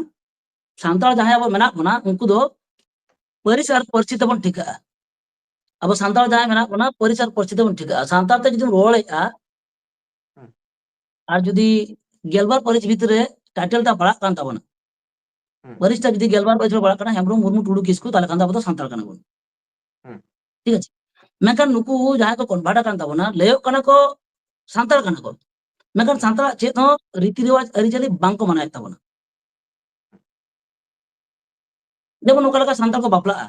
ᱥᱟᱱᱛᱟᱲ ᱡᱟᱦᱟᱸᱭ ᱟᱵᱚ ᱢᱮᱱᱟᱜ ᱵᱚᱱᱟ, ᱩᱱᱠᱩ ᱫᱚ ᱯᱟᱹᱨᱤᱥ ᱟᱨ ᱯᱟᱹᱨᱥᱤ ᱛᱮᱵᱚᱱ ᱴᱷᱤᱠᱟᱹᱜᱼᱟ᱾ ᱟᱵᱚ ᱥᱟᱱᱛᱟᱲ ᱡᱟᱦᱟᱸᱭ ᱢᱮᱱᱟᱜ ᱵᱚᱱᱟ, ᱯᱟᱹᱨᱤᱥ ᱟᱨ ᱯᱟᱹᱨᱥᱤ ᱛᱮᱵᱚᱱ ᱴᱷᱤᱠᱟᱹᱜᱼᱟ᱾ ᱥᱟᱱᱛᱟᱲ ᱛᱮ ᱡᱩᱫᱤᱢ ᱨᱚᱲᱮᱫᱼᱟ, ᱦᱩᱸ᱾ ᱟᱨ ᱡᱩᱫᱤ ᱜᱮᱞᱵᱟᱨ ᱯᱟᱹᱨᱤᱥ ᱵᱷᱤᱛᱨᱤ ᱨᱮ title ᱴᱟᱜ ᱯᱟᱲᱟᱜ ᱠᱟᱱ ᱛᱟᱵᱚᱱᱟ, ᱦᱩᱸ᱾ ᱯᱟᱹᱨᱤᱥ ᱴᱟᱜ ᱡᱩᱫᱤ ᱜᱮᱞᱵᱟᱨ ᱯᱟᱹᱨᱤᱥ ᱨᱮ ᱯᱟᱲᱟᱜ ᱠᱟᱱᱟ, ᱦᱮᱢᱵᱨᱚᱢ, ᱢᱩᱨᱢᱩ, ᱴᱩᱰᱩ, ᱠᱤᱥᱠᱩ, ᱛᱟᱦᱞᱮ ᱠᱷᱟᱱ ᱫᱚ ᱟᱵᱚ ᱫᱚ ᱥᱟᱱᱛᱟᱲ ᱠᱟᱱᱟ ᱵᱚᱱ᱾ ᱦᱩᱸ᱾ ᱴᱷᱤᱠ ᱟᱪᱷᱮ? ᱢᱮᱱᱠᱷᱟᱱ ᱱᱩᱠᱩ ᱡᱟᱦᱟᱸᱭ ᱠᱚ convert ᱟᱠᱟᱱ ᱛᱟᱵᱚᱱᱟ, ᱞᱟᱹᱭᱚᱜ ᱠᱟᱱᱟ ᱠᱚ ᱥᱟᱱᱛᱟᱲ ᱠᱟᱱᱟ ᱠᱚ, ᱢᱮᱱᱠᱷᱟᱱ ᱦᱩᱸ᱾ ᱥᱟᱱᱛᱟᱲᱟᱜ ᱪᱮᱫ ᱦᱚᱸ ᱨᱤᱛᱤ ᱨᱮᱣᱟᱡᱽ ᱟᱹᱨᱤᱪᱟᱹᱞᱤ ᱵᱟᱝᱠᱚ ᱢᱟᱱᱟᱣᱮᱫ ᱛᱟᱵᱚᱱᱟ᱾ ᱡᱮᱢᱚᱱ ᱚᱠᱟ ᱞᱮᱠᱟ ᱥᱟᱱᱛᱟᱲ ᱠᱚ ᱵᱟᱯᱞᱟᱜᱼᱟ,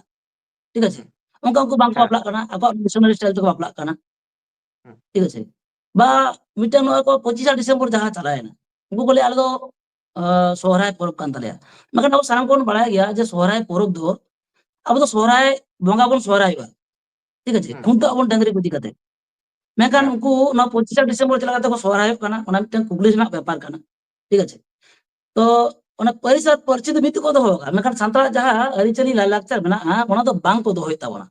ᱴᱷᱤᱠ ᱟᱪᱷᱮ? ᱚᱱᱠᱟ ᱩᱱᱠᱩ ᱵᱟᱝᱠᱚ ᱦᱮᱸ᱾ ᱵᱟᱯᱞᱟᱜ ᱠᱟᱱᱟ, ᱟᱠᱚᱣᱟᱜ missionary style ᱛᱮᱠᱚ ᱵᱟᱯᱞᱟᱜ ᱠᱟᱱᱟ, ᱦᱩᱸ᱾ ᱴᱷᱤᱠ ᱟᱪᱷᱮ? ᱵᱟ ᱢᱤᱫᱴᱟᱝ ᱱᱚᱜᱼᱚᱭ ᱠᱚ ᱯᱚᱸᱪᱤᱥᱟ ᱰᱤᱥᱮᱢᱵᱚᱨ ᱡᱟᱦᱟᱸ ᱪᱟᱞᱟᱣᱮᱱᱟ, ᱩᱱᱠᱩ ᱠᱚ ᱞᱟᱹᱭᱟ, "ᱟᱞᱮ ᱫᱚ, ᱟᱸ, ᱥᱚᱦᱨᱟᱭ ᱯᱚᱨᱚᱵᱽ ᱠᱟᱱ ᱛᱟᱞᱮᱭᱟ᱾" ᱢᱮᱱᱠᱷᱟᱱ ᱟᱵᱚ ᱥᱟᱱᱟᱢ ᱠᱚᱵᱚᱱ ᱵᱟᱲᱟᱭ ᱜᱮᱭᱟ ᱡᱮ ᱥᱚᱦᱨᱟᱭ ᱯᱚᱨᱚᱵᱽ ᱫᱚ ᱟᱵᱚ ᱫᱚ ᱥᱚᱦᱨᱟᱭ ᱵᱚᱸᱜᱟ ᱵᱚᱱ ᱥᱚᱦᱨᱟᱭᱚᱜᱼᱟ, ᱴᱷᱤᱠ ᱟᱪᱷᱮ? ᱦᱩᱸ᱾ ᱠᱷᱩᱱᱴᱟᱹᱜ ᱟᱵᱚᱱ ᱰᱟᱹᱝᱨᱤ ᱠᱚ ᱤᱫᱤ ᱠᱟᱛᱮ᱾ ᱢᱮᱱᱠᱷᱟᱱ ᱦᱮᱸ᱾ ᱩᱱᱠᱩ ᱱᱚᱣᱟ ᱯᱚᱸᱪᱤᱥᱟ ᱰᱤᱥᱮᱢᱵᱚᱨ ᱪᱮᱫ ᱞᱮᱠᱟᱛᱮ ᱠᱚ ᱥᱚᱦᱨᱟᱭᱚᱜ ᱠᱟᱱᱟ, ᱚᱱᱟ ᱢᱤᱫᱴᱟᱝ ᱠᱩᱠᱞᱤ ᱨᱮᱱᱟᱜ ᱵᱮᱯᱟᱨ ᱠᱟᱱᱟ, ᱴᱷᱤᱠ ᱟᱪᱷᱮ? ᱛᱚ ᱚᱱᱟ ᱯᱟᱹᱨᱤᱥ ᱟᱨ ᱯᱟᱹᱨᱥᱤ ᱫᱚ ᱢᱤᱫ ᱛᱮᱠᱚ ᱫᱚᱦᱚ ᱟᱠᱟᱫᱼᱟ, ᱢᱮᱱᱠᱷᱟᱱ ᱥᱟᱱᱛᱟᱲᱟᱜ ᱡᱟᱦᱟᱸ ᱟᱹᱨᱤᱪᱟᱹᱞᱤ ᱞᱟᱭᱼᱞᱟᱠᱪᱟᱨ ᱢᱮᱱᱟᱜᱼᱟ, ᱚᱱᱟ ᱫᱚ ᱵᱟᱝ ᱠᱚ ᱫᱚᱦᱚᱭᱮᱫ ᱛᱟᱵᱚᱱᱟ᱾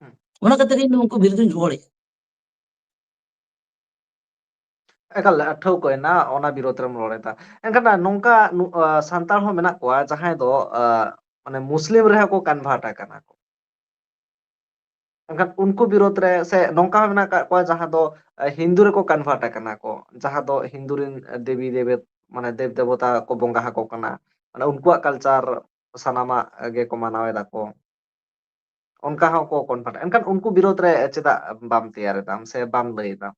ᱦᱩᱸ᱾ ᱚᱱᱟ ᱠᱷᱟᱹᱛᱤᱨ ᱤᱧ ᱫᱚ ᱩᱱᱠᱩ ᱵᱤᱨᱩᱫᱷ ᱨᱤᱧ ᱨᱚᱲᱮᱫᱼᱟ᱾ ᱮᱠᱟᱞ ᱴᱷᱟᱹᱣᱠᱟᱹᱭᱮᱱᱟ, ᱚᱱᱟ ᱵᱤᱨᱳᱫᱷ ᱨᱮᱢ ᱨᱚᱲ ᱮᱫᱟ᱾ ᱮᱱᱠᱷᱟᱱ ᱱᱚᱝᱠᱟ ᱱᱩ-, ᱟ, ᱥᱟᱱᱛᱟᱲ ᱦᱚᱸ ᱢᱮᱱᱟᱜ ᱠᱚᱣᱟ ᱡᱟᱦᱟᱸᱭ ᱫᱚ, ᱟ, ᱢᱟᱱᱮ ᱢᱩᱥᱞᱤᱢ ᱨᱮᱦᱚᱸ ᱠᱚ convert ᱟᱠᱟᱱᱟ ᱠᱚ᱾ ᱮᱱᱠᱷᱟᱱ ᱩᱱᱠᱩ ᱵᱤᱨᱳᱫᱷ ᱨᱮ ᱥᱮ ᱱᱚᱝᱠᱟ ᱦᱚᱸ ᱢᱮᱱᱟᱜ ᱟᱠᱟᱫ ᱠᱚᱣᱟ ᱡᱟᱦᱟᱸ ᱫᱚ, ᱟ, ᱦᱤᱱᱫᱩ ᱨᱮᱠᱚ convert ᱟᱠᱟᱱᱟ ᱠᱚ, ᱡᱟᱦᱟᱸ ᱫᱚ ᱦᱤᱱᱫᱩ ᱨᱮᱱ ᱫᱮᱵᱤ ᱫᱮᱵᱮ-, ᱢᱟᱱᱮ ᱫᱮᱵ ᱫᱮᱵᱚᱛᱟ ᱠᱚ ᱵᱚᱸᱜᱟ ᱟᱠᱚ ᱠᱟᱱᱟ, ᱢᱟᱱᱮ ᱩᱱᱠᱩᱣᱟᱜ culture ᱥᱟᱱᱟᱢᱟᱜ ᱜᱮᱠᱚ ᱢᱟᱱᱟᱣ ᱮᱫᱟ ᱠᱚ᱾ ᱚᱱᱠᱟ ᱦᱚᱸᱠᱚ convert᱾ ᱮᱱᱠᱷᱟᱱ ᱩᱱᱠᱩ ᱵᱤᱨᱳᱫᱷ ᱨᱮ ᱪᱮᱫᱟᱜ ᱵᱟᱢ ᱛᱮᱭᱟᱨ ᱮᱫᱟᱢ ᱥᱮ ᱵᱟᱢ ᱞᱟᱹᱭ ᱮᱫᱟᱢ?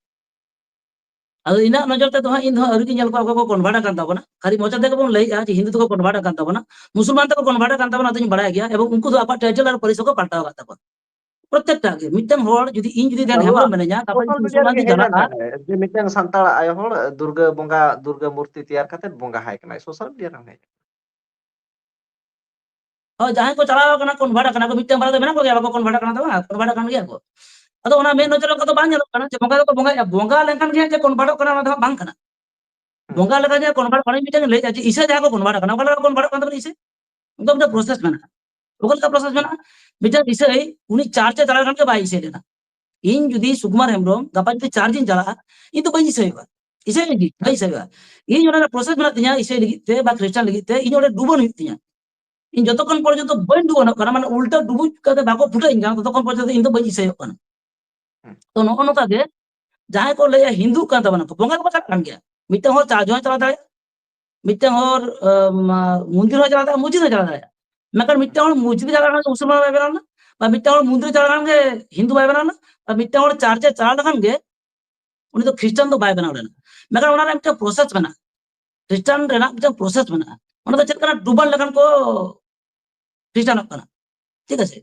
ᱟᱫᱚ ᱤᱧᱟᱹᱜ ᱱᱚᱡᱚᱨ ᱛᱮᱫᱚ ᱦᱟᱸᱜ, ᱤᱧ ᱫᱚ ᱦᱟᱸᱜ ᱟᱹᱣᱨᱤ ᱜᱤᱧ ᱧᱮᱞ ᱠᱚᱣᱟ ᱚᱠᱚᱭ ᱠᱚ convert ᱟᱠᱟᱱ ᱛᱟᱵᱚᱱᱟ᱾ ᱠᱷᱟᱹᱞᱤ ᱢᱚᱪᱟ ᱛᱮᱜᱮ ᱵᱚᱱ ᱞᱟᱹᱭᱮᱜᱼᱟ ᱡᱮ ᱦᱤᱱᱫᱩ ᱫᱚᱠᱚ convert ᱟᱠᱟᱱ ᱛᱟᱵᱚᱱᱟ, ᱢᱩᱥᱚᱞᱢᱟᱱ ᱫᱚᱠᱚ convert ᱟᱠᱟᱱ ᱛᱟᱵᱚᱱᱟ, ᱟᱫᱚᱧ ᱵᱟᱲᱟᱭ ᱜᱮᱭᱟ, ᱮᱵᱚᱝ ᱩᱱᱠᱩ ᱫᱚ ᱟᱠᱚᱣᱟᱜ title ᱟᱨ ᱯᱟᱹᱨᱤᱥ ᱦᱚᱸᱠᱚ ᱯᱟᱞᱴᱟᱣ ᱟᱠᱟᱫ ᱛᱟᱠᱚᱣᱟ᱾ ᱯᱨᱚᱛᱮᱠᱴᱟ ᱜᱮ, ᱢᱤᱫᱴᱟᱝ ᱦᱚᱲ ᱡᱩᱫᱤ, ᱤᱧ ᱡᱩᱫᱤ ᱫᱮᱱ ᱱᱚᱣᱟ ᱦᱮᱢᱵᱨᱚᱢ ᱢᱮᱱᱟᱧᱟ, ᱜᱟᱯᱟ social ᱡᱩᱫᱤ media ᱨᱮᱜᱮ ᱢᱩᱥᱚᱞᱢᱟᱱ ᱦᱮᱡ ᱡᱩᱫᱤ ᱞᱮᱱ ᱪᱟᱞᱟᱜᱼᱟ, ᱛᱟᱦᱮᱸᱫ, ᱡᱮ ᱢᱤᱫᱴᱟᱝ ᱥᱟᱱᱛᱟᱲ ᱟᱭᱳ ᱦᱚᱲ ᱫᱩᱨᱜᱟᱹ ᱵᱚᱸᱜᱟ, ᱫᱩᱨᱜᱟᱹ ᱢᱩᱨᱛᱤ ᱛᱮᱭᱟᱨ ᱠᱟᱛᱮ ᱵᱚᱸᱜᱟ ᱟᱭ ᱠᱟᱱᱟᱭ, social media ᱨᱮ ᱦᱮᱡ ᱮᱱᱟ᱾ ᱦᱳᱭ, ᱡᱟᱦᱟᱸᱭ ᱠᱚ ᱪᱟᱞᱟᱣ ᱟᱠᱟᱱᱟ, convert ᱟᱠᱟᱱᱟ ᱠᱚ, ᱢᱤᱫᱴᱟᱝ ᱵᱟᱨᱭᱟ ᱫᱚ ᱢᱮᱱᱟᱜ ᱠᱚᱜᱮᱭᱟ, ᱵᱟᱠᱚ convert ᱟᱠᱟᱱᱟ ᱫᱚ ᱵᱟᱝ, convert ᱟᱠᱟᱱ ᱜᱮᱭᱟ ᱠᱚ᱾ ᱟᱫᱚ ᱚᱱᱟ ᱢᱮᱫ ᱱᱚᱡᱚᱨ ᱨᱮ ᱚᱱᱠᱟ ᱫᱚ ᱵᱟᱝ ᱧᱮᱞᱚᱜ ᱠᱟᱱᱟ ᱡᱮ ᱵᱚᱸᱜᱟ ᱫᱚᱠᱚ ᱵᱚᱸᱜᱟᱭᱮᱫᱼᱟ, ᱵᱚᱸᱜᱟ ᱞᱮᱱᱠᱷᱟᱱ ᱜᱮ ᱦᱟᱸᱜ ᱡᱮ convert ᱚᱜ ᱠᱟᱱᱟ, ᱚᱱᱟ ᱫᱚ ᱦᱟᱸᱜ ᱵᱟᱝ ᱠᱟᱱᱟ᱾ ᱦᱩᱸ᱾ ᱵᱚᱸᱜᱟ ᱞᱮᱠᱟ ᱜᱮ convert, ᱚᱱᱮ ᱢᱤᱫᱴᱟᱝ ᱞᱟᱹᱭᱮᱫᱼᱟ ᱡᱮ ᱤᱥᱟᱹᱭ ᱡᱟᱦᱟᱸ ᱠᱚ convert ᱟᱠᱟᱱᱟ, ᱚᱠᱟ ᱞᱮᱠᱟ ᱠᱚ convert ᱚᱜ ᱠᱟᱱ ᱛᱟᱵᱚᱱᱟ ᱤᱥᱟᱹᱭ? ᱚᱱᱠᱟ ᱢᱤᱫᱴᱟᱝ ᱦᱩᱸ᱾ Process ᱢᱮᱱᱟᱜᱼᱟ᱾ ᱚᱠᱟ ᱞᱮᱠᱟ process ᱦᱩᱸ᱾ ᱢᱮᱱᱟᱜᱼᱟ? ᱢᱤᱫᱴᱟᱝ ᱤᱥᱟᱹᱭ ᱩᱱᱤ church ᱮ ᱪᱟᱞᱟᱣ ᱞᱮᱱᱠᱷᱟᱱ ᱜᱮ ᱵᱟᱭ ᱤᱥᱟᱹᱭ ᱞᱮᱱᱟ᱾ ᱤᱧ ᱡᱩᱫᱤ ᱥᱩᱠᱩᱢᱟᱨ ᱦᱮᱢᱵᱨᱚᱢ ᱜᱟᱯᱟ ᱡᱩᱫᱤ church ᱤᱧ ᱪᱟᱞᱟᱜᱼᱟ, ᱤᱧ ᱫᱚ ᱵᱟᱹᱧ ᱤᱥᱟᱹᱭᱚᱜᱼᱟ᱾ ᱤᱥᱟᱹᱭ ᱞᱟᱹᱜᱤᱫ, ᱵᱟᱹᱧ ᱤᱥᱟᱹᱭᱚᱜᱼᱟ᱾ ᱤᱧ ᱚᱱᱟ ᱨᱮ process ᱢᱮᱱᱟᱜ ᱛᱤᱧᱟ ᱤᱥᱟᱹᱭ ᱞᱟᱹᱜᱤᱫ ᱛᱮ ᱵᱟ ᱠᱷᱨᱤᱥᱴᱟᱱ ᱞᱟᱹᱜᱤᱫ ᱛᱮ, ᱤᱧ ᱚᱸᱰᱮ ᱰᱩᱵᱟᱹᱱ ᱦᱩᱭᱩᱜ ᱛᱤᱧᱟ᱾ ᱤᱧ ᱡᱚᱛᱚᱠᱷᱚᱱ ᱯᱚᱨᱡᱚᱱᱛᱚ ᱵᱟᱹᱧ ᱰᱩᱵᱟᱹᱱᱚᱜ ᱠᱟᱱᱟ, ᱢᱟᱱᱮ ᱩᱞᱴᱟᱹ ᱰᱩᱵᱩᱡ ᱠᱟᱛᱮ ᱵᱟᱠᱚ ᱯᱷᱩᱴᱟᱹᱜ ᱤᱧ ᱠᱟᱱᱟ, ᱛᱚᱛᱚᱠᱷᱚᱱ ᱯᱚᱨᱡᱚᱱᱛᱚ ᱤᱧ ᱫᱚ ᱵᱟᱹᱧ ᱤᱥᱟᱹᱭᱚᱜ ᱠᱟᱱᱟ᱾ ᱦᱩᱸ᱾ ᱛᱚ ᱱᱚᱜᱼᱚ ᱱᱚᱝᱠᱟ ᱜᱮ ᱡᱟᱦᱟᱸᱭ ᱠᱚ ᱞᱟᱹᱭᱟ ᱦᱤᱱᱫᱩᱜ ᱠᱟᱱ ᱛᱟᱵᱚᱱᱟ ᱠᱚ, ᱵᱚᱸᱜᱟ ᱠᱚ ᱪᱟᱞᱟᱜ ᱠᱟᱱ ᱜᱮᱭᱟ᱾ ᱢᱤᱫᱴᱟᱝ ᱦᱚᱲ church ᱦᱚᱸᱭ ᱪᱟᱞᱟᱣ ᱫᱟᱲᱮᱭᱟᱜᱼᱟ, ᱢᱤᱫᱴᱟᱝ ᱦᱚᱲ, ᱟᱢ, ᱢᱚᱱᱫᱤᱨ ᱦᱚᱸᱭ ᱪᱟᱞᱟᱣ ᱫᱟᱲᱮᱭᱟᱜᱼᱟ, ᱢᱚᱥᱡᱤᱫ ᱦᱚᱸᱭ ᱪᱟᱞᱟᱣ ᱫᱟᱲᱮᱭᱟᱜᱼᱟ᱾ ᱢᱮᱱᱠᱷᱟᱱ ᱢᱤᱫᱴᱟᱝ ᱦᱚᱲ ᱢᱚᱥᱡᱤᱫ ᱪᱟᱞᱟᱣ ᱞᱮᱱᱠᱷᱟᱱ ᱜᱮ ᱢᱩᱥᱚᱞᱢᱟᱱ ᱵᱟᱭ ᱵᱮᱱᱟᱣ ᱞᱮᱱᱟ, ᱵᱟ ᱢᱤᱫᱴᱟᱝ ᱦᱚᱲ ᱢᱚᱱᱫᱤᱨ ᱪᱟᱞᱟᱣ ᱞᱮᱱᱠᱷᱟᱱ ᱜᱮ ᱦᱤᱱᱫᱩ ᱵᱟᱭ ᱵᱮᱱᱟᱣ ᱞᱮᱱᱟ, ᱵᱟ ᱢᱤᱫᱴᱟᱝ ᱦᱚᱲ church ᱮ ᱪᱟᱞᱟᱣ ᱞᱮᱠᱷᱟᱱ ᱜᱮ ᱩᱱᱤ ᱫᱚ ᱠᱷᱨᱤᱥᱴᱟᱱ ᱫᱚ ᱵᱟᱭ ᱵᱮᱱᱟᱣ ᱞᱮᱱᱟ᱾ ᱢᱮᱱᱠᱷᱟᱱ ᱚᱱᱟ ᱨᱮ ᱢᱤᱫᱴᱟᱝ process ᱢᱮᱱᱟᱜᱼᱟ᱾ ᱠᱷᱨᱤᱥᱴᱟᱱ ᱨᱮᱱᱟᱜ ᱢᱤᱫᱴᱟᱝ process ᱢᱮᱱᱟᱜᱼᱟ᱾ ᱚᱱᱟ ᱫᱚ ᱪᱮᱫ ᱠᱟᱱᱟ? ᱰᱩᱵᱟᱹᱱ ᱞᱮᱠᱟᱱ ᱠᱚ ᱠᱷᱨᱤᱥᱴᱟᱱᱚᱜ ᱠᱟᱱᱟ᱾ ᱴᱷᱤᱠ ᱟᱪᱷᱮ?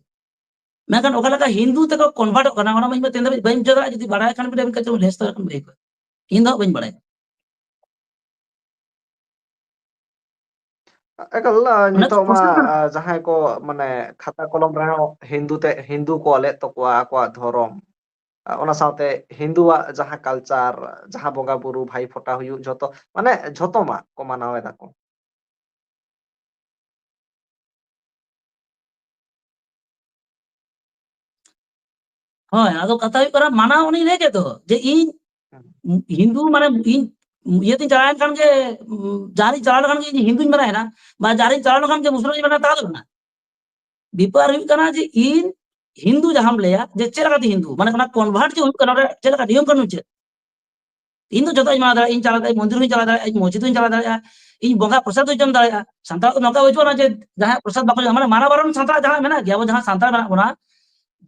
ᱢᱮᱱᱠᱷᱟᱱ ᱚᱠᱟ ᱞᱮᱠᱟ ᱦᱤᱱᱫᱩ ᱛᱮᱠᱚ convertᱚᱜ ᱠᱟᱱᱟ, ᱚᱱᱟ ᱢᱟ ᱤᱧ ᱢᱟ ᱛᱮᱦᱮᱧ ᱫᱷᱟᱹᱵᱤᱡ ᱵᱟᱹᱧ ᱵᱩᱡᱷᱟᱹᱣ ᱫᱟᱲᱮᱭᱟᱜᱼᱟ᱾ ᱡᱩᱫᱤ ᱵᱟᱲᱟᱭ ᱠᱷᱟᱱ ᱵᱤᱱ ᱟᱹᱵᱤᱱ ᱠᱟᱹᱴᱤᱡ ᱵᱤᱱ ᱞᱟᱹᱭ ᱥᱚᱫᱚᱨ ᱠᱷᱟᱱ ᱵᱷᱟᱹᱜᱤ ᱠᱚᱜᱼᱟ᱾ ᱤᱧ ᱫᱚ ᱦᱟᱸᱜ ᱵᱟᱹᱧ ᱵᱟᱲᱟᱭᱟ᱾ ᱮᱠᱟᱞ, ᱟ, ᱚᱱᱟ ᱫᱚ ᱱᱤᱛᱚᱜ ᱢᱟ, process ᱠᱟᱱᱟ᱾ ᱟ, ᱡᱟᱦᱟᱸᱭ ᱠᱚ ᱢᱟᱱᱮ ᱠᱷᱟᱛᱟ ᱠᱚᱞᱚᱢ ᱨᱮᱦᱚᱸ ᱦᱤᱱᱫᱩ ᱛᱮ, ᱦᱤᱱᱫᱩ ᱠᱚ ᱚᱞᱮᱫ ᱛᱟᱠᱚᱣᱟ ᱟᱠᱚᱣᱟᱜ ᱫᱷᱚᱨᱚᱢ, ᱟ, ᱚᱱᱟ ᱥᱟᱶᱛᱮ ᱦᱤᱱᱫᱩᱣᱟᱜ ᱡᱟᱦᱟᱸ culture, ᱡᱟᱦᱟᱸ ᱵᱚᱸᱜᱟ ᱵᱩᱨᱩ, ᱵᱷᱟᱭ ᱯᱷᱳᱴᱟ ᱦᱩᱭᱩᱜ, ᱡᱷᱚᱛᱚ, ᱢᱟᱱᱮ ᱡᱷᱚᱛᱚᱢᱟᱜ ᱠᱚ ᱢᱟᱱᱟᱣ ᱮᱫᱟ ᱠᱚ᱾ ᱦᱳᱭ, ᱟᱫᱚ ᱠᱟᱛᱷᱟ ᱦᱩᱭᱩᱜ ᱠᱟᱱᱟ, ᱢᱟᱱᱟᱣ ᱩᱱᱤ ᱞᱟᱹᱭ ᱠᱮᱫ ᱫᱚ, ᱡᱮ ᱤᱧ ᱦᱤᱱᱫᱩ ᱢᱟᱱᱮ ᱤᱧ ᱤᱭᱟᱹ ᱛᱤᱧ ᱪᱟᱞᱟᱣ ᱮᱱ ᱠᱷᱟᱱ ᱜᱮ, ᱩᱢ, ᱡᱟᱦᱟᱸ ᱨᱤᱧ ᱪᱟᱞᱟᱣ ᱞᱮᱠᱷᱟᱱ ᱜᱮ ᱤᱧ ᱦᱤᱱᱫᱩᱧ ᱢᱮᱱᱟ ᱦᱮᱱᱟ, ᱵᱟ ᱡᱟᱦᱟᱸ ᱨᱤᱧ ᱪᱟᱞᱟᱣ ᱞᱮᱠᱷᱟᱱ ᱜᱮ ᱢᱩᱥᱞᱟᱹᱧ ᱢᱮᱱᱟ, ᱛᱟᱦᱚᱞᱮ ᱢᱮᱱᱟ᱾ ᱵᱮᱯᱟᱨ ᱦᱩᱭᱩᱜ ᱠᱟᱱᱟ ᱡᱮ ᱤᱧ ᱦᱤᱱᱫᱩ ᱡᱟᱦᱟᱸᱢ ᱞᱟᱹᱭᱟ, ᱡᱮ ᱪᱮᱫ ᱞᱮᱠᱟᱛᱮ ᱦᱤᱱᱫᱩ, ᱢᱟᱱᱮ ᱚᱱᱟ convert ᱡᱮ ᱦᱩᱭᱩᱜ ᱠᱟᱱᱟ, ᱚᱸᱰᱮ ᱪᱮᱫ ᱞᱮᱠᱟ ᱱᱤᱭᱚᱢ ᱠᱟᱹᱱᱩᱱ ᱪᱮᱫ? ᱤᱧ ᱫᱚ ᱡᱚᱛᱚᱧ ᱢᱟᱱᱟᱣ ᱫᱟᱲᱮᱭᱟᱜᱼᱟ, ᱤᱧ ᱪᱟᱞᱟᱣ ᱫᱟᱲᱮᱭᱟᱜᱼᱟ, ᱢᱚᱱᱫᱤᱨ ᱦᱚᱸᱧ ᱪᱟᱞᱟᱣ ᱫᱟᱲᱮᱭᱟᱜᱼᱟ, ᱤᱧ ᱢᱚᱥᱡᱤᱫ ᱦᱚᱸᱧ ᱪᱟᱞᱟᱣ ᱫᱟᱲᱮᱭᱟᱜᱼᱟ, ᱤᱧ ᱵᱚᱸᱜᱟ ᱯᱨᱚᱥᱟᱫ ᱦᱚᱸᱧ ᱡᱚᱢ ᱫᱟᱲᱮᱭᱟᱜᱼᱟ᱾ ᱥᱟᱱᱛᱟᱲ ᱫᱚ ᱱᱚᱝᱠᱟ ᱵᱟᱹᱪᱩᱜ ᱟᱱᱟ ᱡᱮ ᱡᱟᱦᱟᱸᱭᱟᱜ ᱯᱨᱚᱥᱟᱫ ᱵᱟᱠᱚ ᱡᱚᱢᱟ, ᱢᱟᱱᱮ ᱢᱟᱱᱟ ᱵᱟᱨᱚᱱ ᱥᱟᱱᱛᱟᱲ ᱡᱟᱦᱟᱸ ᱢᱮᱱᱟᱜ ᱜᱮᱭᱟ, ᱟᱵᱚ ᱡᱟᱦᱟᱸ ᱥᱟᱱᱛᱟᱲ ᱢᱮᱱᱟᱜ ᱵᱚᱱᱟ,